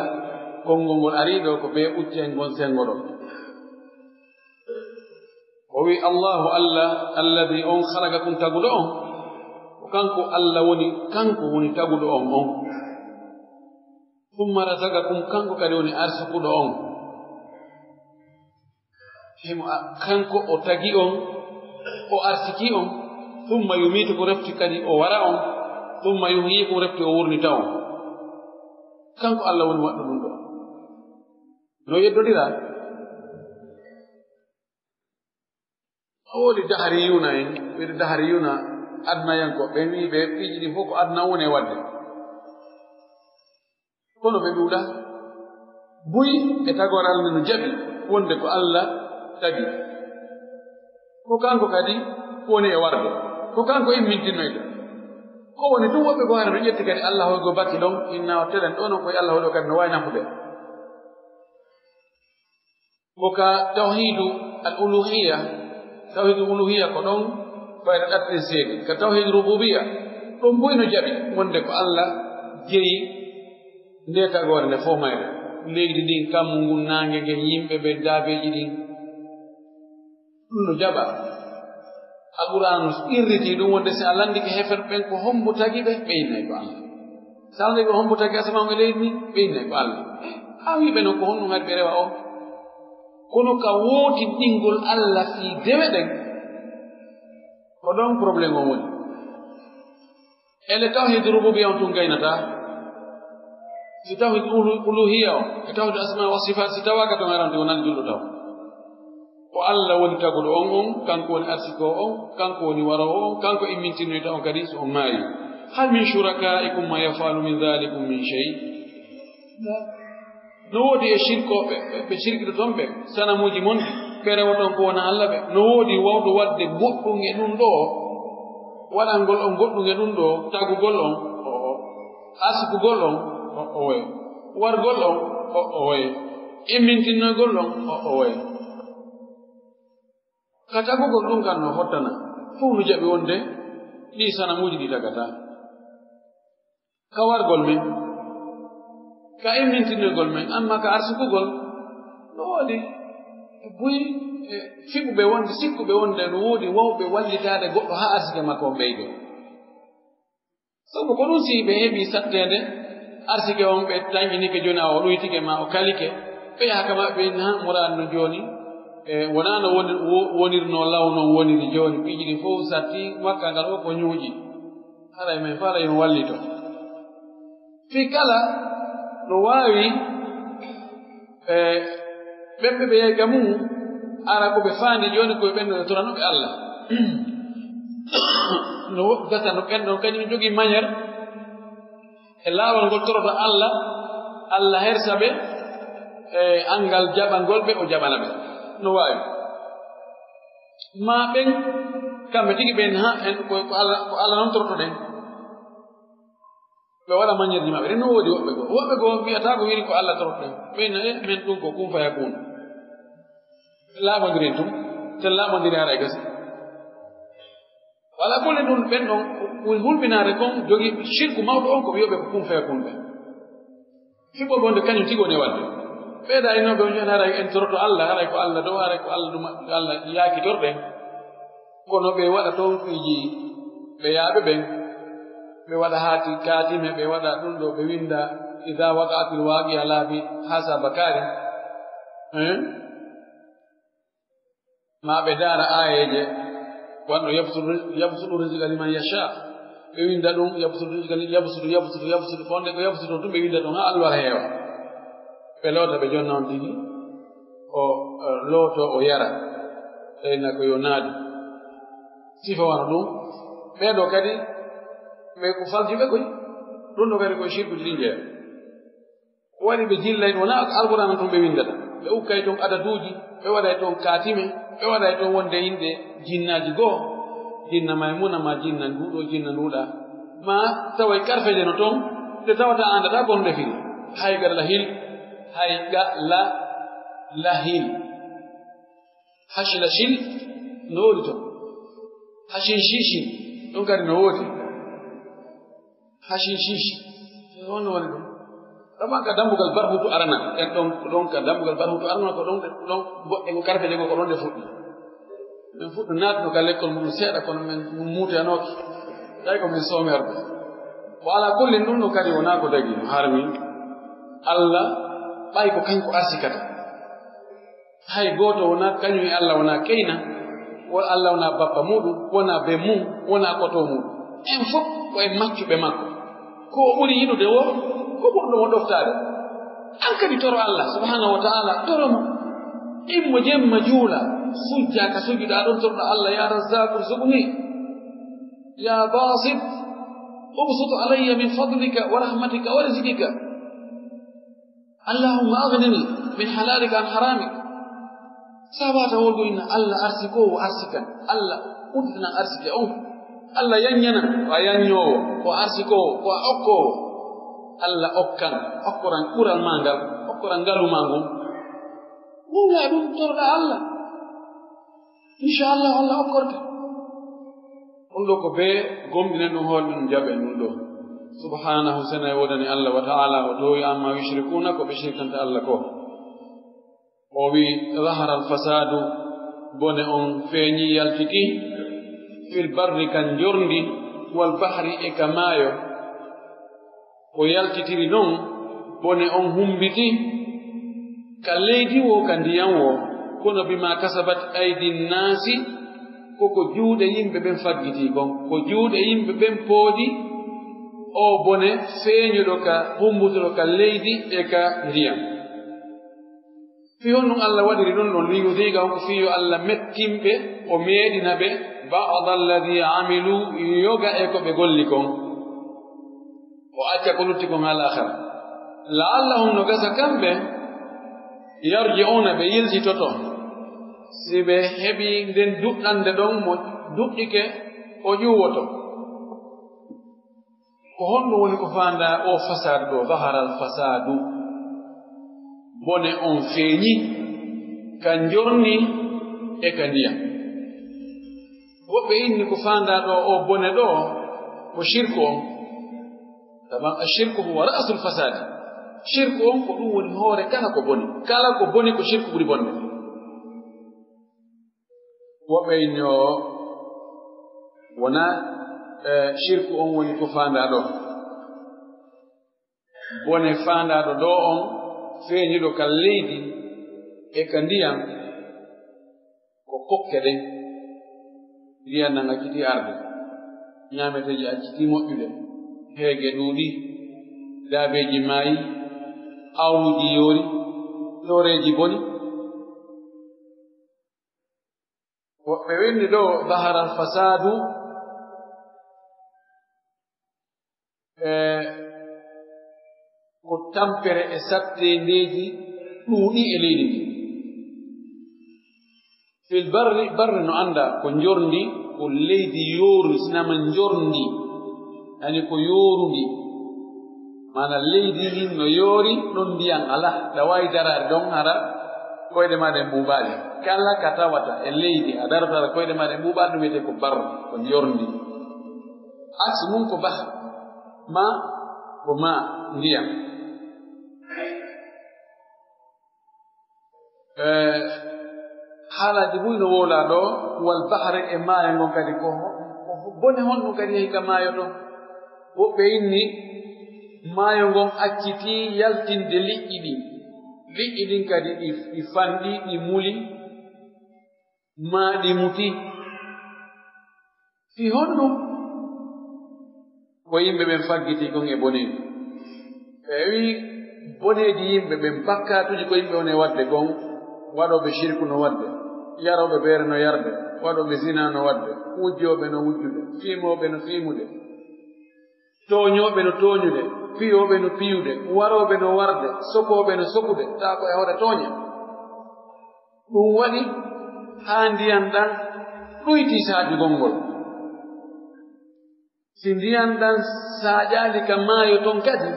konngol ngol ari ɗo ko bee uccen ngon senngo ɗon. O wi'i, "Allahu Alla, alladi on khalaqakum taguɗo on, ko kanko Alla woni, kanko woni taguɗo on on. Thumma razaqakum, kanko kadi woni arsikuɗo on." Himo a-, kanko o tagi on, o arsiki on, thumma yumitukum, refti kadi o wara on, thumma yuhyikum, refti o wurnita on. Kanko Alla woni waɗɗo ɗun ɗo. No yeddondira. O woni dahariyuuna en, wiide dahariyuuna adnayankooɓe, ɓe wi'i ɓe piiji ɗi fof ko aduna woni e waɗde. Kono ɓe ɗuuɗa. Buy e tagoore Alla no jaɓi wonde ko Alla tagi. Ko kanko kadi woni e warde. Ko kanko immintinnoyta. Ko woni ɗum woɓɓe ko hara no ƴetti kadi Alla hoy go bakki ɗon, inna o telen ɗo non koye Alla hoy ɗo kadi no waawi nafude. Ko ka tawhidu al uluhiyya, tawhidu uluhiyya ko ɗon fayda ɗaɗɗen seedi. Ka tawhidu rububiyya, ɗum buy no jaɓi wonde ko Alla jeyi nde tagoore nde fof mayre. Leydi ndin, kammu ngun, naange ngen, yimɓe ɓen, daabeeji ɗin. Ɗum no jaɓa. Alqur'aanu irriti ɗum wonde si a landike heferɓe ɓen ko hombo tagi ɓe, ɓe innay ko Alla. Si a landike ko hombo tagi asamaan e leydi ndin, ɓe innay ko Alla. A wi'i ɓe non ko honɗum haɗi ɓe rewa on? Kono ka wootinɗingol Alla fii dewe ɗen, ko ɗon problème on woni. Ele tawhid rububiyya on tun gaynataa. Si tawhid ulu-, uluhiyya on, e tawhid asma wa sifat, si tawaaka ton aranti wonani julɗo taw. Ko Alla woni taguɗo on on, kanko woni arsikoo on, kanko woni waroowo on, kanko immintinoyta on kadi so on maayi. Hal min shuraka'ikum ma yaf'alu min dhalikum min shay? No woodi e shirkooɓe, ɓe, ɓe shirkiɗo ton ɓe, sanamuuji mon, ɓe rewoton ko wona Alla ɓe. No woodi wawɗo waɗde goɗɗum e ɗum ɗoo, waɗangol on goɗɗum e ɗum ɗoo, tagugol on, o, o, askugol on, o, o, way. Wargol on, o, o, way. Immintinnoygol on, o, o, way. Ka tagugol ɗum kan no hottana, fow no jaɓi wonde ɗii sanamuuji ɗi tagataa. Ka wargol men, ka immintinnoygol men, amma ka arsukugol, no woodi buy e fiɓuɓe wonde, sikkuɓe wonde no woodi wawɓe wallitaade goɗɗo haa arsike makko on ɓeydo. Sabu ko ɗum si ɓe heɓi satteende arsike on, ɓe tanƴinike jooni, a o ɗuytike ma o kalike, ɓe yaha ka maɓɓe, ɓe inni, "Han, muraad no jooni, e, wonaa no woni-, wo-, wonirnoo law non woniri jooni, piiji ɗin fow satti, makka ngal o ko ñuuƴi." Haray men fala yo wallito. Fii kala no waawi, e, ɓen ɓe ɓe yahi ka mum, ara ko ɓe faandi jooni ko ɓen no torano ɓe Alla. No wo-, gasa no ɓen ɗon kañum jogii manière e laawol ngol toroto Alla, Alla hersa ɓe, e, anngal jaɓangol ɓe, o jaɓana ɓe. No waawi. Maa ɓen, kamɓe tigi ɓen, ha, en ko, ko Alla, ko Alla non torotoɗen. Ɓe waɗa mañirji maɓɓe. Ɗen no woodi woɓɓe goo. Woɓɓe goo wi'ata ko wiri ko Alla torotoɗen. Ɓen no, e, men ɗum ko kun faya kun. Laaɓondiren tun. Sen laaɓondiri haray gasi. Wala kulle ɗum ɓen ɗon, ɓuri hulɓinaade kon, jogii shirku mawɗo on ko wi'oɓe ko kun faya kun ɓe. Fiɓɓo bonde kañum tigi woni e waɗde. Ɓeyda innooɓe on ƴan haray en toroto Alla, haray ko Alla dow, haray ko Alla ɗum, Alla yaakitorɗen. Kono ɓe waɗa toon piiji ɓe yaaɓe ɓen. Ɓe waɗa haati kaatime, ɓe waɗa ɗum ɗo, ɓe winnda, "Idaa waqa'atil waaqi'a" laabi haasa bakaari. Hein? Maa ɓe daara aayeeje, wano yabsutu, yabsutu rizqa liman yasha. Ɓe winnda ɗum, yabsutu rizqa li-, yabsutu, yabsutu, yabsutu. Ko wonde ko yabsutu tun ɓe winnda ɗum, haa alluwal heewa. Ɓe loota, ɓe jonna on tigi. O, eh, looto, o yara. Tawi na ko yo naadu. Sifa wano ɗum. Ɓee ɗoo kadi, ɓe ko faljuɓe koy. Ɗum ɗoo kadi ko e shirkuji ɗin jeyaa. Ko waɗi ɓe jillay ɗum, wonaa ko Alqur'aana tun ɓe winndata. Ɓe ukkay toon adaduuji, ɓe waɗay toon kaatime, ɓe waɗay toon wonde innde jinnaaji goo, jinna Maymuna maa jinna nduuɗo, jinna nduuɗa. Maa taway karfeeje no toon, ɗe tawata a anndataa ko honɗe firi. Hay ga lahil, hay ga la, lahil. Hashila shil, no woodi toon. Hashin shishin, ɗum kadi no woodi. Hashin shishi, ko honno woni ɗum? Ɗon ka dambugal barhutu arana. En ɗon, ɗon ka dambugal barhutu arana, ko ɗon, ɗon goɗɗe ko karfeeje goo, ko ɗon ɗe fuɗɗi. Men fuɗɗo naatno ka lekkol mum seeɗa, kono men, men muutoyanooki. Tawi ko men soomerɓe. Wa ala kullin, ɗum ɗo kadi wonaa ko dagi, no harmi. Alla, ɓay ko kanko arsikata. Hay gooto wonaa, kañum e Alla wonaa keyna, wo Alla wonaa bappa muuɗum, wonaa ben mum, wonaa koto muuɗum. En fof ko en maccuɓe makko. Ko o ɓuri yiɗude woo, ko ɓurɗo mo ɗoftaade. An kadi toro Alla subhanahu wa ta'ala, toro mo. Immo jemma juula, sujja ka sujuɗaa ɗon, toroɗaa Alla, "Ya Razzaqu, urzuqni. Ya Basit, ubsut alayya min fadlika wa rahmatika wa rizqika." Allahumma aghnini min halalika an haramik. Sabata wongo inna Alla arsikoowo arsikan. Alla udditan arsike on. Alla yanñanan ko a yanñoowo, ko a arsikoowo, ko a okkoowo. Alla okkan, okkoran ɓural maa ngal, okkoran ngalu maa ngun. Wonga ɗum toroɗaa Alla. Inchallah, Allah okkorte. Ɗum ɗo ko bee gomɗinen ɗum, hoolɗen ɗum, jaɓen ɗum ɗo. Subhaanahu, sena e woodani Allah, wa ta'ala, o toowi, amma yushrikuuna, ko ɓe shirkanta Allah ko. O wi'i, "Zahara al-fasaadu, bone on feeñi, yaltiti, fil barri, ka njorndi, wal bahri, e ka maayo." O yaltitiri non, bone on humbiti, Ka leydi woo, ka ndiyan woo, kono bimaa kasabat aydin naasi, ko ko juuɗe yimɓe ɓen faggitii kon, ko juuɗe yimɓe ɓen pooɗi oo bone feeñuɗo ka, humbutuɗo ka leydi e ka ndiyan. Fii honɗun Alla waɗiri ɗun ɗon? Liyuziiqahum, ko fii yo Alla mettin ɓe, o meeɗina ɓe, ba'da alladhii amiluu, yoga e ko ɓe golli kon. O acca ko lutti kon haa laakhara. La'allahum, no gasa kamɓe, yarji'uuna, ɓe yiltitoto. Si ɓe heɓii nden duɗɗande ɗon, mo duɗɗike, o ƴuwoto. Ko honɗun woni ko faandaa oo fasaadu ɗoo? Zahara al fasaadu. Bone on feeñi ka njorndi e ka ndiyan. Woɓɓe inni ko faandaa ɗoo oo bone ɗoo ko shirku on. Taban ashirku huwa ra'sul fasaadi. Shirku on ko ɗun woni hoore kala ko boni. Kala ko boni ko shirku ɓuri bonde. Woɓɓe inni o wonaa, eh, shirku on woni ko faandaa ɗoo. Bone faandaaɗo ɗoo on feeñuɗo ka leydi e ka ndiyan ko kokke ɗen. Ndiyan nan accitii arde, ñaameteeji accitii moƴƴude, heege ɗuuɗii, daabeeji maayii, awruuji yoori, tooreeji boni. Woɓɓe winndi ɗoo, dahara al fasaadu, e ko tampere e satteendeeji ɗuuɗii e leydi ndin. Fil barri, barri no anndaa ko njorndi, ko leydi yoorundi, sinama njorndi, yani ko yoorundi. Maana leydi ndin no yoori, ɗon ndiyan alaa, ɗa waawi daraade ɗon hara koyɗe maa ɗen ɓuuɓaali. Kala ka tawata e leydi, a darata hara koyɗe maa ɗen ɓuuɓaali, ɗum wiyetee ko barru, ko njorndi. Aksi mun ko bah, ma, ko ma, ndiyan. Eh, haalaaji buy no wowlaa ɗoo, wal bahri e maayo ngon kadi ko, ko bone honɗun kadi yehi ka maayo ton? Woɓɓe inni maayo ngon accitii yaltinde liƴƴi ɗin. Liƴƴi ɗin kadi ɗi, ɗi fanɗi, ɗi muli, maa ɗi muti. Fii honɗun? Ko yimɓe ɓen faggitii kon e boneeji. Ɓe wi'i boneeji yimɓe ɓen, bakkaatuuji ko yimɓe woni e waɗde kon, waɗooɓe shirku no waɗde, yarooɓe beere no yarde, waɗooɓe zinaa no waɗde, wujjooɓe no wujjude, fiimooɓe no fiimude, tooñooɓe no tooñude, piyooɓe no piyude, warooɓe no warde, sokooɓe no sokude, tawa ko e hoore tooñe. Ɗun waɗi haa ndiyan ɗan ɗuytii saaƴugol ngol. Si ndiyan ɗan saaƴaali ka maayo ton kadi,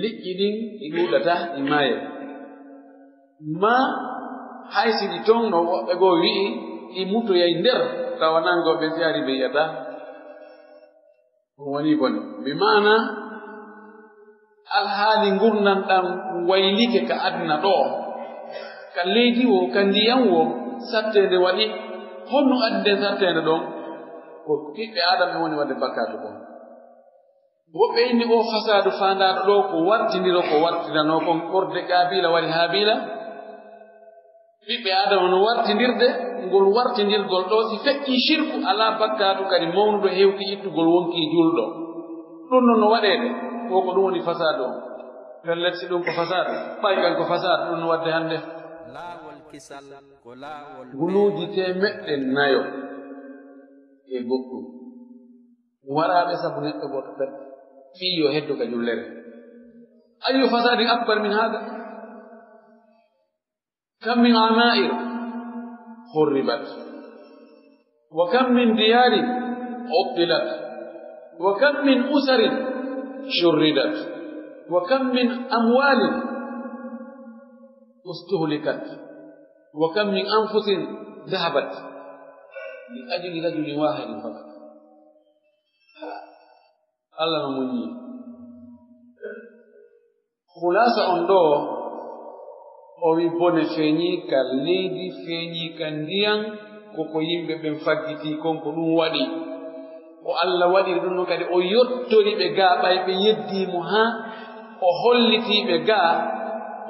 liƴƴi ɗin ɗi ɗuuɗataa, ɗi maayay. Maa hay si ɗi ton, no woɓɓe goo wi'i, ɗi mutoyay nder, tawa nangooɓe si arii ɓe yi'ataa. Ɗun woni bone. Bi maana, alhaali ngurndan ɗan waylike ka aduna ɗoo, ka leydi woo, ka ndiyan woo, satteende waɗi. Honno addi nden satteende ɗon? Ko ɓiɓɓe Aadama en woni waɗde bakkaatu kon. Woɓɓe inni oo fasaadu faandaaɗo ɗoo ko wartindiro ko wartiranoo kon, ɓorde Qaabiila wari Haabiila. Ɓiɓɓe Aadama no wartindirde, ngol wartindirgol ɗoo, si feƴƴii shirku, alaa bakkaatu kadi mawnuɗo hewti ittugol wonkii julɗo. Ɗun non no waɗeede, ko ko ɗun woni fasaadu on. Pellet, si ɗun ko fasaadu, ɓay kan ko fasaadu, ɗun no waɗde hannde. Laawol kisal ko laawol guluuji teemeɗɗe nayo e goɗɗum. Waraaɓe sabu neɗɗo gooto pet, fii yo heddo ka jullere. Ayyu fasadin akbar min hada? كم من عمائر خربت، وكم من ديار عطلت، وكم من أسر شردت، وكم من أموال استهلكت، وكم من أنفس ذهبت لأجل رجل واحد فقط. Allah no muññi. Khulasa on ɗoo, o wi bone feeñii ka leydi, feeñii ka ndiyan, ko ko yimɓe ɓen faggitii kon, ko ɗum waɗi. Ko Allah waɗiri ɗum non kadi, o yottori ɓe gaa, ɓay ɓe yeddii mo haa o hollitii ɓe gaa,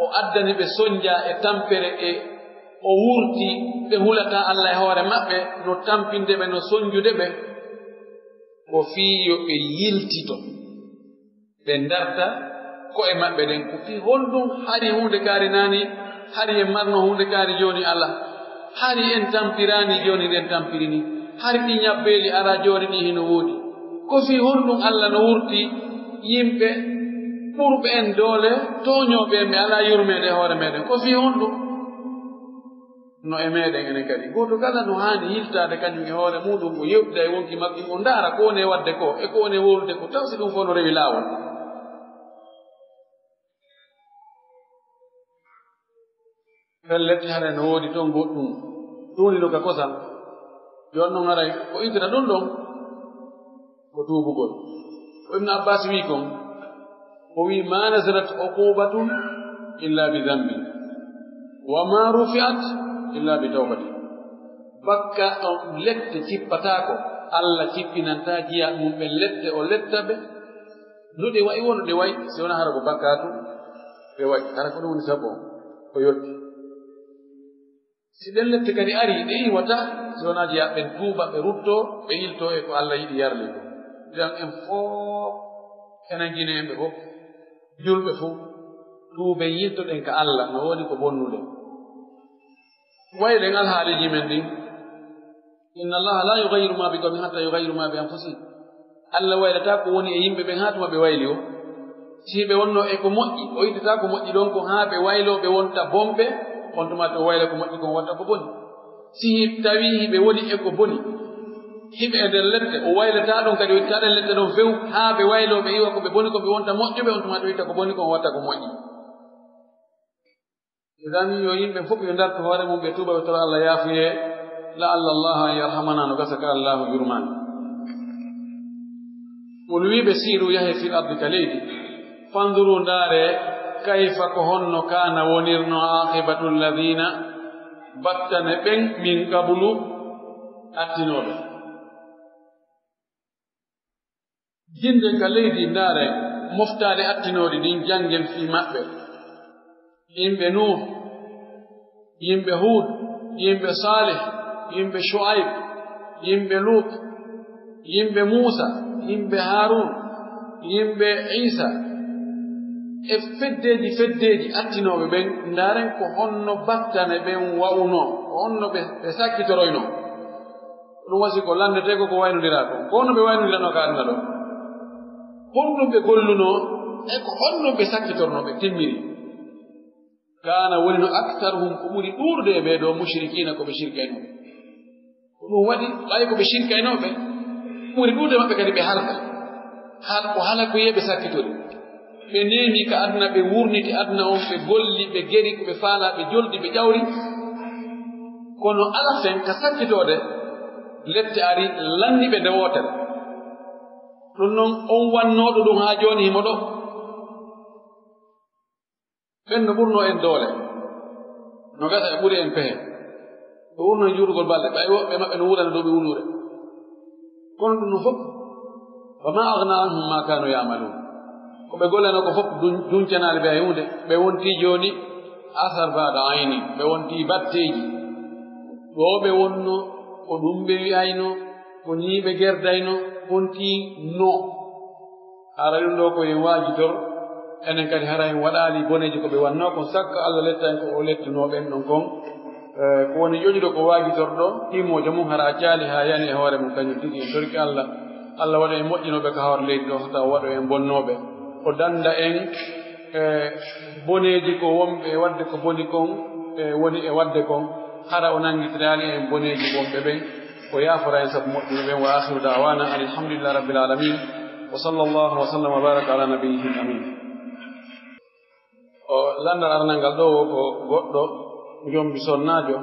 O addani ɓe sonjaa e tampere e o wurti ɓe hulataa Alla e hoore maɓɓe, no tampinde ɓe, no sonjude ɓe, ko fii yo ɓe yiltito, ɓe ndarta ko'e maɓɓe ɗen. Ko fii honɗun hari huunde kaari naani, hari en marno huunde kaari jooni alaa, hari en tampiraani jooni ɗen tampiri nii, hari ɗii ñabbeeli araa jooni ɗii hino woodi? Ko fii honɗun Alla no wurti yimɓe ɓurɓe en doole, tooñooɓe en, ɓe alaa yurmeende e hoore meɗen? Ko fii honɗun? No e meɗen enen kadi, gooto kala no haani yiltaade kañum e hoore muuɗum, o yewtida e wonki makko, o ndaara ko woni e waɗde ko, e ko woni e wowlude ko, taw si ɗum fof no rewi laawol. Pellet, haray no woodi toon goɗɗum ɗuuɗiɗo ka kosam. Jooni noon, haray ko intata ɗum ɗon ko tuubugol. Ko Ibnu Abbaas wi'i kon, o wi'i, "ما نزلت عقوبة إلا بذنب، وما رفعت إلا بتوبة." Bakka on lette cippataako, Alla cippinantaa jiyaaɓe mum ɓen lette, o letta ɓe. No ɗe wa'i won, ɗe wa'i, si wonaa hara ko bakkaatu ɓe wa'i. Hara ko ɗum woni sabu on, ko yotti. Si ɗen lette kadi arii, ɗe iwataa, si wonaa jiyaaɓe ɓen tuuba, ɓe ruttoo, ɓe yiltoo e ko Alla yiɗi yarli ko. Jam en fof, enen Gineeɓe fof, julɓe fof, tuuben yiltoɗen ka Alla, no woodi ko bonnuɗen. Waylen alhaaliiji men ɗin. إن الله لا يغير ما بقوم حتى يغيروا ما بأنفسهم. Alla waylataa ko woni e yimɓe ɓen haa tuma ɓe wayli o. Si hiɓe wonno e ko moƴƴi, o ittataa ko moƴƴi ɗon kon haa ɓe wayloo ɓe wonta bonɓe, on tuma to o wayla ko moƴƴi kon watta ko boni. Si hi-, tawii hiɓe woni e ko boni, hiɓe e nder lette, o waylataa ɗon kadi, o ittataa ɗen lette ɗon few haa ɓe wayloo ɓe iwa ko ɓe boni kon ɓe wonta moƴƴuɓe, on tuma to itta ko boni kon watta ko moƴƴi. Idan, yo yimɓe fof yo ndartu hoore mum, ɓe tuuba, ɓe tora Alla yaafuyee, "لعل الله أن يرحمنا", no gasa ka Allaahu yurmaani. Woni wi'uɓe, "سيروا", yahee, "في الأرض", ka leydi. "فانظروا", ndaaree, "كيف", ko honno, "كان", wonirno, "عاقبة الذين", battane ɓen, "من قبل", attinooɓe. Jinden ka leydi, ndaaren moftaali attinooɗi ɗin, janngen fii maɓɓe. Yimɓe Nuuh, yimɓe Huud, yimɓe Saalih, yimɓe Shu'ayb, yimɓe Luut, yimɓe Muusa, yimɓe Haaruun, yimɓe Iisa, e feddeeji feddeeji attinooɓe ɓen, ndaaren ko honno battane ɓen wa'unoo, ko honno ɓe, ɓe sakkitoroynoo. Ko ɗum wasi ko lanndetee ko, ko waynondiraa kon. Ko honno ɓe waynondiranoo ka aduna ɗoo? Honɗum ɓe gollunoo? E ko honɗum ɓe sakkitornoo, ɓe timmiri? "كان", woni no, "أكثرهم", ko ɓuri ɗuuɗude e ɓee ɗoo, "مشركين", ko ɓe shirkaynooɓe. Ko ɗum waɗi, ɓay ko ɓe shirkaynooɓe, ɓuri ɗuuɗude maɓɓe kadi ɓe halka. Hal-, ko halakuyee ɓe sakkitori. Ɓe neemi ka aduna, ɓe wurniti aduna on, ɓe golli, ɓe geri ko ɓe faalaa, ɓe joldi, ɓe ƴawri. Kono ala fen ka sakkitoode, lette ari, lanni ɓe nde wootere. Ɗum non, on wannooɗo ɗum haa jooni himo ɗoo. Ɓen no ɓurnoo en doole, no gasa e ɓuri en pehe. Ɓe wurnoo en juutugol balɗe, ɓay woɓɓe maɓɓe no wuurana dow ɓe wuluure. Kono ɗum no fof, "وما أغنى عنهم ما كانوا يعملون." Ko ɓe gollanoo ko fof dun-, duncanaali ɓe hay huunde. Ɓe wontii jooni asar baada ayni, ɓe wontii batteeji. Ɗo ɓe wonnoo, ko ɗum ɓe wi'aynoo, ko nii ɓe gerdaynoo, hontii no. Hara ɗum ɗoo ko en waajitor, enen kadi hara en waɗaali boneeji ko ɓe wannoo kon, sakka Alla letta en ko o lettunoo ɓen ɗon kon. Eh, ko woni ƴoƴuɗo ko waajitorɗo, ɗimmoojo mum hara a caali haa yani e hoore mum, kañum tigi en torki Alla. Alla waɗa en moƴƴinooɓe ka hoore leydi ɗoo, so tawa waɗa en bonnooɓe. O dannda en, eh, boneeji ko wonɓe e waɗde ko boni kon, e woni e waɗde kon, hara o nanngitiraali en boneeji wonɓe ɓen. O yaafora en sabu moƴƴuɓe ɓen. وآخر دعوانا أن الحمد لله رب العالمين. وصلى الله وسلم وبارك على نبيه الأمين. O lanndal aranal ngal ɗoo woo ko goɗɗo njombi sonnaajo.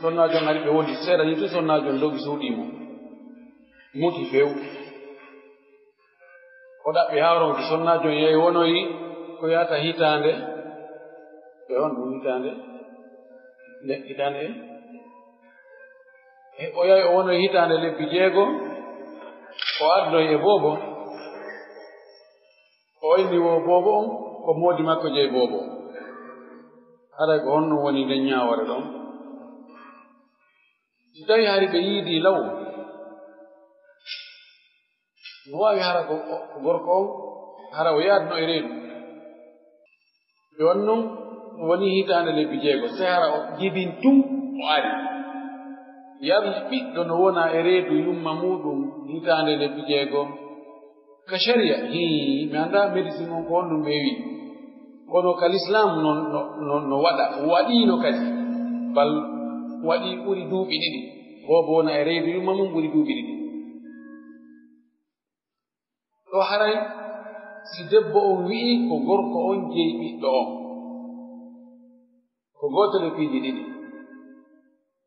Sonnaajo on ari, ɓe wondi seeɗa nii tun, sonnaajo on dogi suuɗii mo. Muti few. O ɗaɓɓi hawronki, sonnaajo on yahi wonoyi ko yaata hitaande, e on ɗum hitaande, nde hitaande, e o yahi o wonoyi hitaande lebbi jeego, o ardoyi e boobo, o inni wo boobo on ko moodi makko jeyi boobo on. Haray ko honɗum woni nden ñaawoore ɗon? Si tawii hari ɓe yiidii law, no waawi hara ko, ko gorko on, hara o yaadno e reedu. Ɓe won non, wonii hitaande lebbi jeego, sey hara o jibin tun o ari. Yalla ɓiɗɗo no wona e reedu yumma muuɗum hitaande lebbi jeego? Ka sharia, hii, mi anndaa médecine on ko honɗum ɓe wi'i. Kono ka l'islam no, no, no, no waɗa, waɗiino kadi. Bal waɗii ɓuri duuɓi ɗiɗi. Boobo wona e reedu yumma mum ɓuri duuɓi ɗiɗi. Ɗo haray si debbo on wi'i ko gorko on jeyi ɓiɗɗo on, ko gootel e piiji ɗiɗi.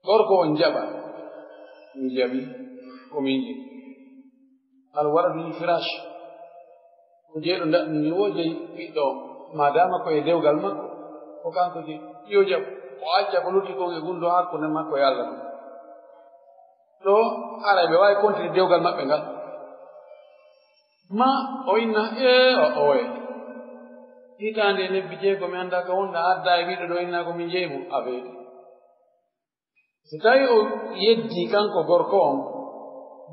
Gorko on jaɓa, mi jaɓi, ko min jeyi. Al waladu lil firash. Ko jeyɗo ndaɗɗu ni wo jeyi ɓiɗɗo on. Maadaama ko e dewgal makko, ko kanko jeyi. Yo jaɓu. O acca ko lutti kon e gunndoo hakkunde makko e Allah ɗum. Ɗo, haray ɓe waawi kontiri dewgal maɓɓe ngal. Ma o inna, ee, o, oye. Hitaande e lebbi jeego, mi anndaa ka wonɗa, adda e ɓiɗɗo ɗo, inna ko min jeyi mo, a weeti. Si tawii o yeddii kanko gorko on,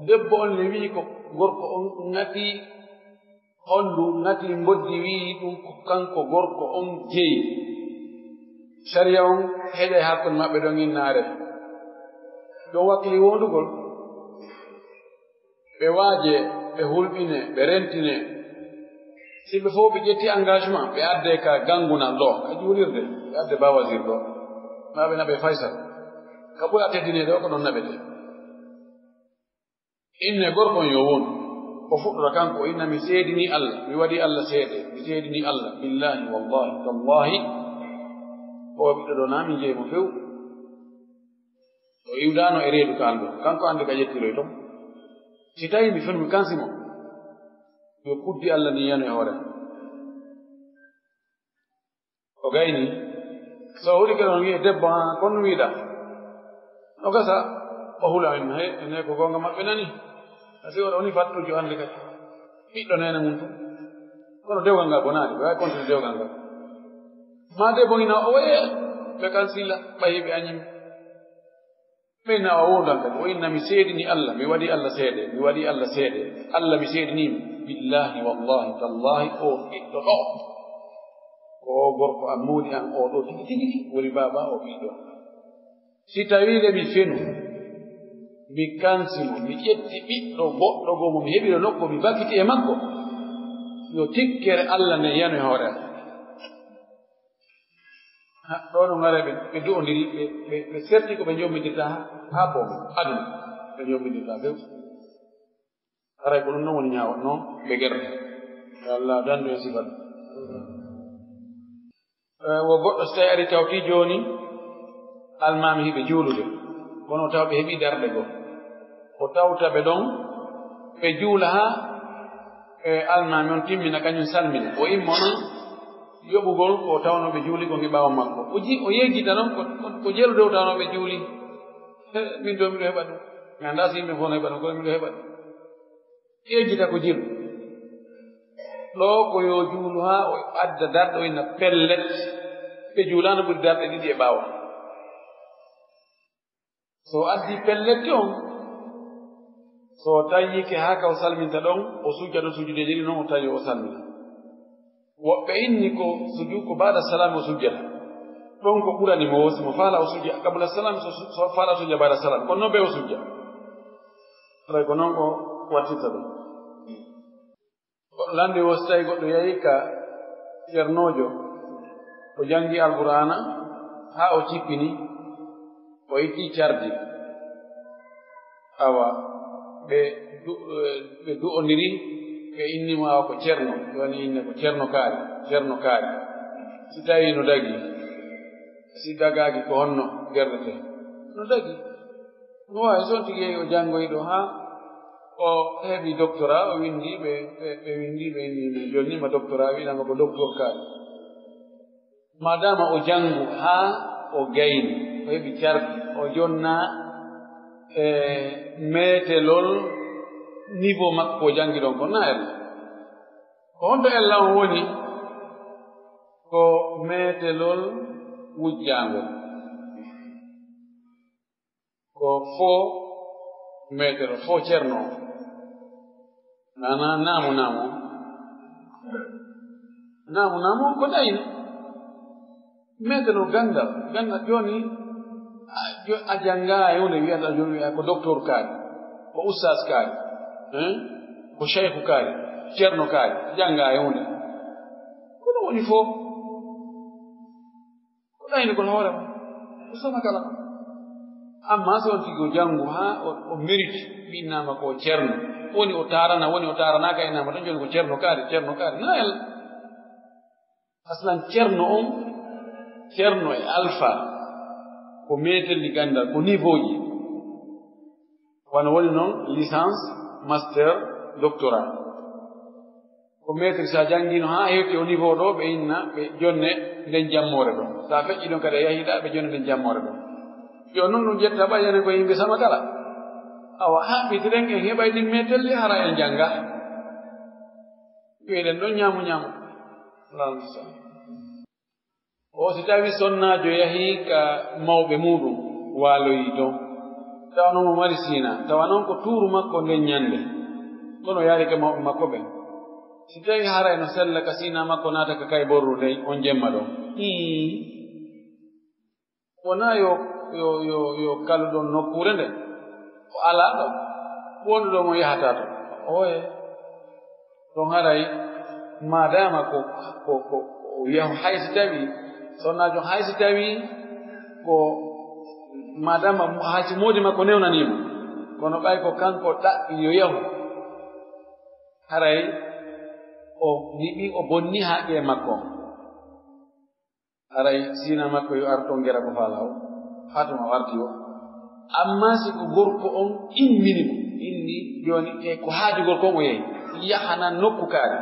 debbo on ne wi'i ko gorko on ŋatii honndu, ŋatii mboddi, wi'i ɗum ko kanko gorko on jeyi. Sariya on heƴay hakkunde maɓɓe ɗon innaare. Ɗon wakkili wondugol. Ɓe waajee, ɓe hulɓinee, ɓe rentinee. Si ɓe fow ɓe ƴetti engagement, ɓe addee ka Gangunal ɗoo, ka juulirde, ɓe addee Ba Wazir ɗoo. Maa ɓe naɓee Faysal. Ka ɓura teddinee ɗoo, ko ɗon naɓetee. Inne gorko on yo wonu. O fuɗɗora kanko, o inna, "Mi seedinii Allah, mi waɗii Allah seede, mi seedinii Allah, billaahi, wallaahi, tallaahi, oo ɓiɗɗo ɗoo naa min jeyi mo few." O iwdaano e reedu ka an ɗoo. Kanko anndi ka ƴettiroy ton. Si tawii mi fenu, mi kansi mo, yo kuddi Allah ndin yano e hoore am. O gayni. So o hulike ɗon, wi'e, "Debbo, haa, kon no wi'uɗaa?" O gasa, o hula, "Min, hey, enen ko goonga maɓɓe nani." A si oɗo woni fattuujo hannde kadi. Ɓiɗɗo neene mum tun. Kono dewgal ngal bonaani, ɓe waawi kontude dewgal ngal. Maa debbo ina o weye, ɓe kan sila, ɓayi ɓe añi. Min na o wondan kadi, o inna mi seedini Allah, mi waɗi Allah seede, mi waɗi Allah seede. Allah mi seedini mi. Billahi, wallahi, tallahi, o ɓiɗɗo ɗo. Ko o gorko am, mawni an, o ɗo tigi tigi woni baaba o ɓiɗɗo. Si tawii le mi fenu, mi kansi mo, mi ƴetti ɓiɗɗo goɗɗo goo mo mi heɓi ɗo nokku, mi bakiti e makko, yo tikkere Allah nden yano e hoore am. Ha, ɗo no ngara ɓe, ɓe du'ondiri, ɓe, ɓe, ɓe serti ko ɓe jommidirta ha, ha boobo, aduna, ɓe jommidirta few. Haray ko ɗum non woni ñaawat non ɓe gerde. Yo Allah dandu en sifat. Eh, wo goɗɗo so tawi ari tawti jooni almaami hiɓe juulude, kono taw ɓe heɓi darɗe goo. O tawta ɓe ɗon, ɓe juula haa, eh, almaami on timmina, kañum salmina. O immo non yoɓugol ko o tawno ɓe juuli kon e ɓaawo makko. O ji-, o yejjita non ko, ko, ko jeelude o tawno ɓe juuli. He, min ɗo miɗo heɓa ɗum. Mi anndaa si yimɓe fof no heɓa ɗum, kono miɗo heɓa ɗum. Yejjita ko jeelu. Ɗo ko yo juulu haa o adda darɗe o inna pellet. Ɓe juulaano ɓuri darɗe ɗiɗi e ɓaawo. So o addi pellet on, so o tayyike haa ka o salminta ɗon, o sujja ɗon sujudeeji ɗiɗi non o tawi o salmina. Woɓɓe inni ko suju-, ko baada salaam o sujjata. Ɗon ko ɓurani mo, si mo faala o sujja qabla salaam, so, so faala o sujja baada salaam. Kono non ɓe o sujja. Alay ko non o wattirta ɗum. Goɗɗo lanndi wo si tawi goɗɗo yahi ka cernoojo, o janngi Alqur'aana haa o cippini, o itti cardi. Awa, ɓe du-, ɓe du'ondiri, ɓe inni mo awa ko Ceerno, ɓe woni inne ko Ceerno Kaari, Ceerno Kaari. Si tawii no dagii, si dagaaki ko honno gerdetee? No dagii. No waawi son tigi yehi o janngoyi ɗo haa o heɓi doctorat, o winndi, ɓe, ɓe, ɓe winndi, ɓe inni, ɓe jonni mo doctorat, wi'anama ko docteur Kaari. Maadaama o janngu haa o gayni, o heɓi cardi, o jonna, e, meetelol niveau makko ko janngi ɗon kon, na ella. Ko honto ella on woni? Ko meetelol wujjaango. Ko fo meeter, fo ceerno. Nana naamu naamu. Naamu naamu ko ɗayni. Meeter no ganndal. Ganndal jooni, a, jo-, a janngaa e huunde wiyata jooni wiya ko docteur kaari, ko ustaas kaari, hein? Ko shaykhu kaari, ceerno kaari, a janngaa e huunde. Ko ɗum woni fo. Ko ɗaynugol hoore mum, ko sama kala. Amma so on tigi o janngu haa o, o mérite, ɓe innama ko o ceerno. Woni o taarana, woni o taaranaaka, innama tan jooni ko ceerno kaari, ceerno kaari. Na el. Aslan ceerno on, ceerno e alfa, ko meetelli ganndal, ko niveau ji. Wano woni non licence, master, doctorat. Ko maître, sa janngiino haa hewti o niveau ɗo, ɓe inna, ɓe jonne nden jammoore ɗon. Sa feƴƴi ɗon kadi a yahi ɗa, ɓe jonne nden jammoore ɗon. Yo non ɗum ƴetta ɓay enen ko yimɓe sama kala. Awa haɓɓitiren en heɓay ɗin meetelli hara en jannga. Wi'eɗen ɗon ñaamu ñaamu. Allahumma salli. O si tawi sonnaajo yahii ka mawɓe muuɗum, waaloyii ton, tawa non mo mari siina, tawa non ko tuuru makko nden ñande, kono yaari ka mawɓe makko ɓen. Si tawi haray no sella ka siina makko naata ka kay borru ndey on jemma ɗon. Hii. Wonaa yo, yo, yo, yo kalu ɗon nokkuure nde, o alaa ɗon, wondu ɗon mo yahata ton. Oye. Ɗon haray, maadaama ko, ko, ko, ko yahu, hay si tawii, sonnaajo, hay si tawii ko, maadaama hay si moodi makko newnanii mo, kono ɓay ko kanko ɗaɓɓi yo yahu, haray o niɓi, o bonni haqqee makko on. Haray siina makko yo ar ton gera ko faalaa o. Haa tuma o arti o. Amma si ko gorko on immini mo, inni jooni e ko haaju gorko on o yehi. Yahana nokku kaari.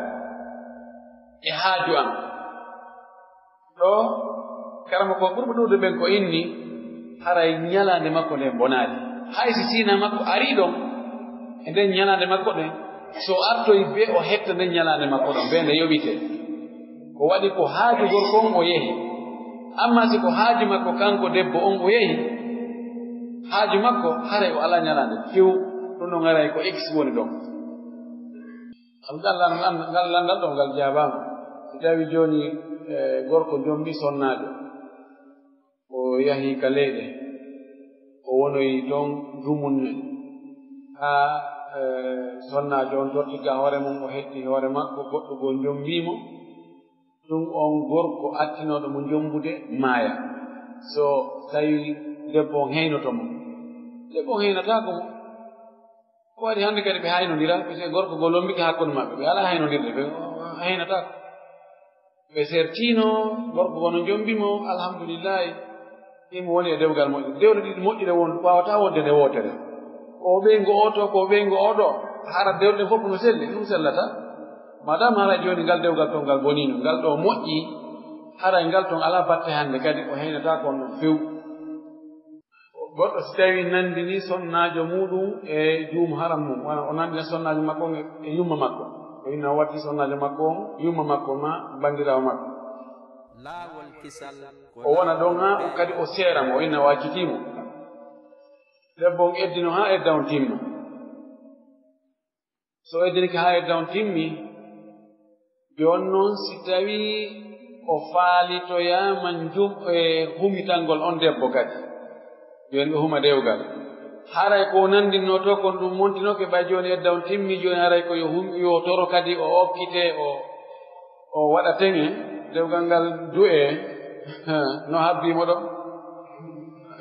E haaju an. Ɗo, karama ko ɓurɓe ɗuuɗude ɓen ko inni, haray ñalaande makko nden bonaali. Hay si siina makko arii ɗon, e nden ñalaande makko ɗen, so artoy be o hetta nden ñalaande makko ɗon, be nde yoɓitee. Ko waɗi ko haaju gorko on o yehi. Amma si ko haaju makko kanko debbo on o yehi, haaju makko haray o alaa ñalaande few, ɗum ɗon haray ko X woni ɗon. Ngal lan-, ngal lanndal ɗon ngal jaabaama. Si tawii jooni, eh, gorko jombi sonnaajo, o yahi ka leyɗe, o wonoyi ton dumunne, haa, eh, sonnaajo on totti ka hoore mum, o hetti hoore makko, goɗɗo goo jombii mo, ɗum on gorko attinooɗo mo jombude maaya. So tawii debbo on heynoto mo, debbo on heynataako mo. Ko waɗi hannde kadi ɓe haynondira, ɓe gorko goo lombike hakkunde maɓɓe, ɓe alaa haynondirde, ɓe heynataa. Ɓe sertiino, gorko goo no jombi mo, alhamdulillahi, himo woni e dewgal moƴƴo. Dewle ɗiɗi moƴƴuɗe won, waawataa wonde nde wootere. Ko o ɓeyngu oo to, ko o ɓeyngu oo ɗo, hara dewle ɗen fof no selli, ɗum sellata. Madame hara jooni ngal dewgal ton ngal boniino, ngal ɗo moƴƴi, haray ngal ton alaa batte hannde kadi o heynataa kon ɗon few. Goɗɗo si tawii nanndinii sonnaajo muuɗum e juum haram mum, wano o nanndina sonnaajo makko on e, e yumma makko, o inna o watti sonnaajo makko on, yumma makko maa banndiraawo makko. Laawol kisal ko o wona ɗon haa o kadi o seera mo, o inna o accitii mo. Debbo on eddino haa edda on timma. So eddinike haa edda on timmi, jooni non si tawii o faalitoyaama njum-, e humitangol on debbo kadi, jooni ɓe huma dewgal. Haray ko o nanndinno to kon ɗum montinoke, ɓay jooni edda on timmi, jooni haray ko yo hum-, yo toro kadi o okkitee, o, o waɗa teŋe, dewgal ngal du'ee, no habbii mo ɗo.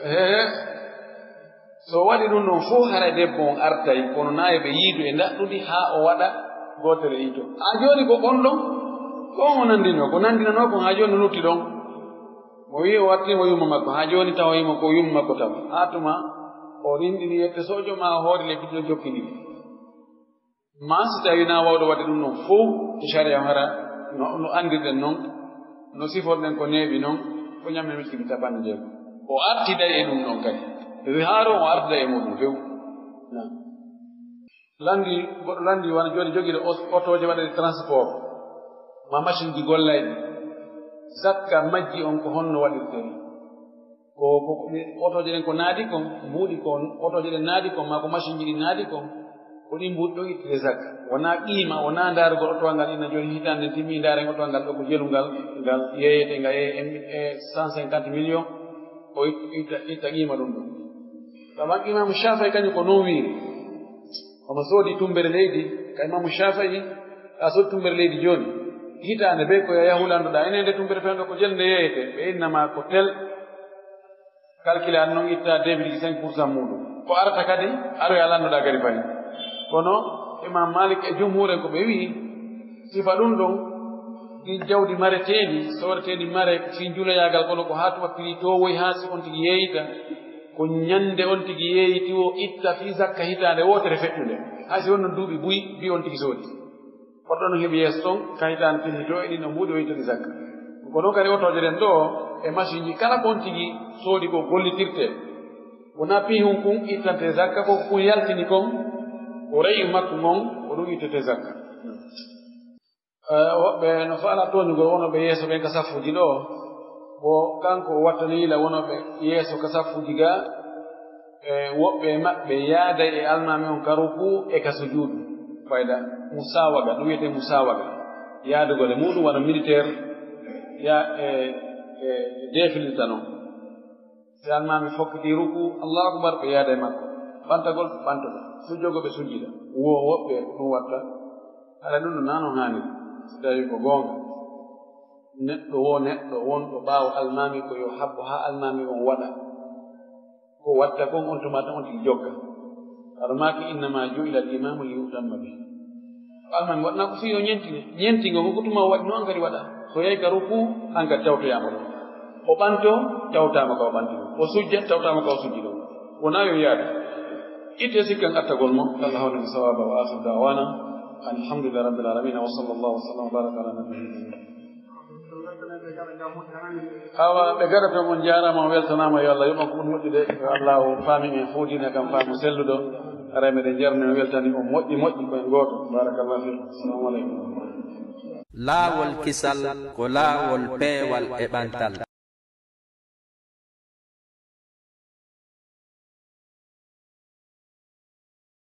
Ehe. So waɗi ɗum ɗon fow, haray debbo on artay, kono naa e ɓe yiidu e ndaɗɗudi haa o waɗa gootere iito. Haa jooni ko on ɗon, ko on o nanndinoo, ko nanndinanoo kon haa jooni no lutti ɗon. Mo wi'i o wattii mo yumma makko, haa jooni tawoyi mo ko yumma makko tawa. Haa tuma o rinɗini yette sojo maa o hoori le fitino jokkindiri. Maa si tawii na waawɗo waɗde ɗum ɗon fow e sariya hara, no, no anndirɗen non, no siforɗen ko neeɓi non, ko ñamme miskiti tapanɗe jeego. O artiday e ɗum ɗon kadi. Zihaar on o artiday e muɗum few. Naam. Lanndi, goɗɗo lanndi wano jooni jogiiɗo os-, otooje waɗuɗe transport, maa machine ji gollayɗi. Zakka majji on ko honno waɗirtee? Ko, ko, ko, otooje ɗen ko naadi kon, mbuuɗi kon, otooje ɗen naadi kon, maa ko masinji ɗi naadi kon, ko ɗin mbuuɗi ɗon ittete zakka. Wonaa qiima, wonaa ndaarugol otowal ngal, inna jooni hitaande nden timmi, ndaaren otowal ngal ɗoo ko jelungal, ngal yeeyete, ngal yeeyete cent cinquante millions, o it-, itta, itta qiima ɗum ɗon. Tawa Imaamu Shaafi'i kañum ko non wiiri. Omo soodi tumbere leydi, ka Imaamu Shaafi'i, a soodi tumbere leydi jooni. Hitaande bee ko yahu landoɗaa, enen nde tumbere fewndo ko jel nde yeeyete, ɓe inna ma ko tel, calculaade non itta deux virgule cinq pour cent muuɗum. Ko arata kadi, aroya landoɗaa gari fani. Kono Imaam Maalik e jumhuur en ko ɓe wi'i, sifa ɗum ɗon, ɗin jawdi mareteeɗi, sooreteeɗi mare, fii njuloyaagal kono ko haa tuma prix toowoy haa si on tigi yeeyita, ko ñande on tigi yeeyiti o itta fii zakka hitaande wootere feƴƴunde. Hay si wonno duuɓi buy, mbi on tigi soodi. Goɗɗo no heɓi yeeso ton, ka hitaande timmi to e ɗin no mbuuɗi o ittani zakka. Ko non kadi otooje ɗen ɗoo e masinji, kala ko on tigi soodi ko gollitirte. Wonaa piihun kun ittante zakka, ko kun yaltini kon, ko re'i makko ngon, ko ɗum ittete zakka. Eh, woɓɓe no faala tooñugol wonooɓe yeeso ɓen ka saffuuji ɗoo, ko kanko o wattani yila wonooɓe yeeso ka saffuuji gaa, e woɓɓe e maɓɓe yaaday e almaami on ka ruku e ka sujuudu. Fayda musaawaga, ɗum wiyetee musaawaga. Yaadugol e muuɗum wano militaire ya-, e, e, e defilirta non. Si almaami fokkiti ruku, Allahu akbar, ɓe yaada e makko. Ɓantagol, ɓe ɓantoda. Sujjogol, ɓe sujjida. Wo-, woɓɓe ɗum watta. Hara ɗum no nano haani. Si tawii ko goonga, neɗɗo wo neɗɗo wonɗo ɓaawo almaami ko yo habbo haa almaami on waɗa ko watta kon, on tuma tan on tigi jokka. Hara maaki, "Innama ju'ila al-imamu li yu'tamma bih." Almaami waɗanaa ko fii yo ñentine. Ñentingol ko tuma o waɗi non, an kadi waɗa. So yahi ka ruku, an kadi tawtoyaama ɗon. O ɓanto, tawtaama ka o ɓanti ɗon. O sujja, tawtaama ka o sujji ɗon. Wonaa yo yaadu. Itte sikkan attagol mo. Allah hawna mi sawaba wa akhiru da'wana. Alhamdulillahi rabbil alamin. Wa sallallahu wa sallam wa baraka ala nabiyyina. Awa, ɓe gada toon, on jaaraama, on weltanaama, yo Allah yoɓan ko ɓuri moƴƴude, yo Allah o faami en fow diina kan faamu selluɗo, aray meɗen jarni on weltani on moƴƴi moƴƴi ko en gooto. Barakallahu fiikum. Assalamu aleykum. Laawol kisal ko laawol peewal e ɓantal.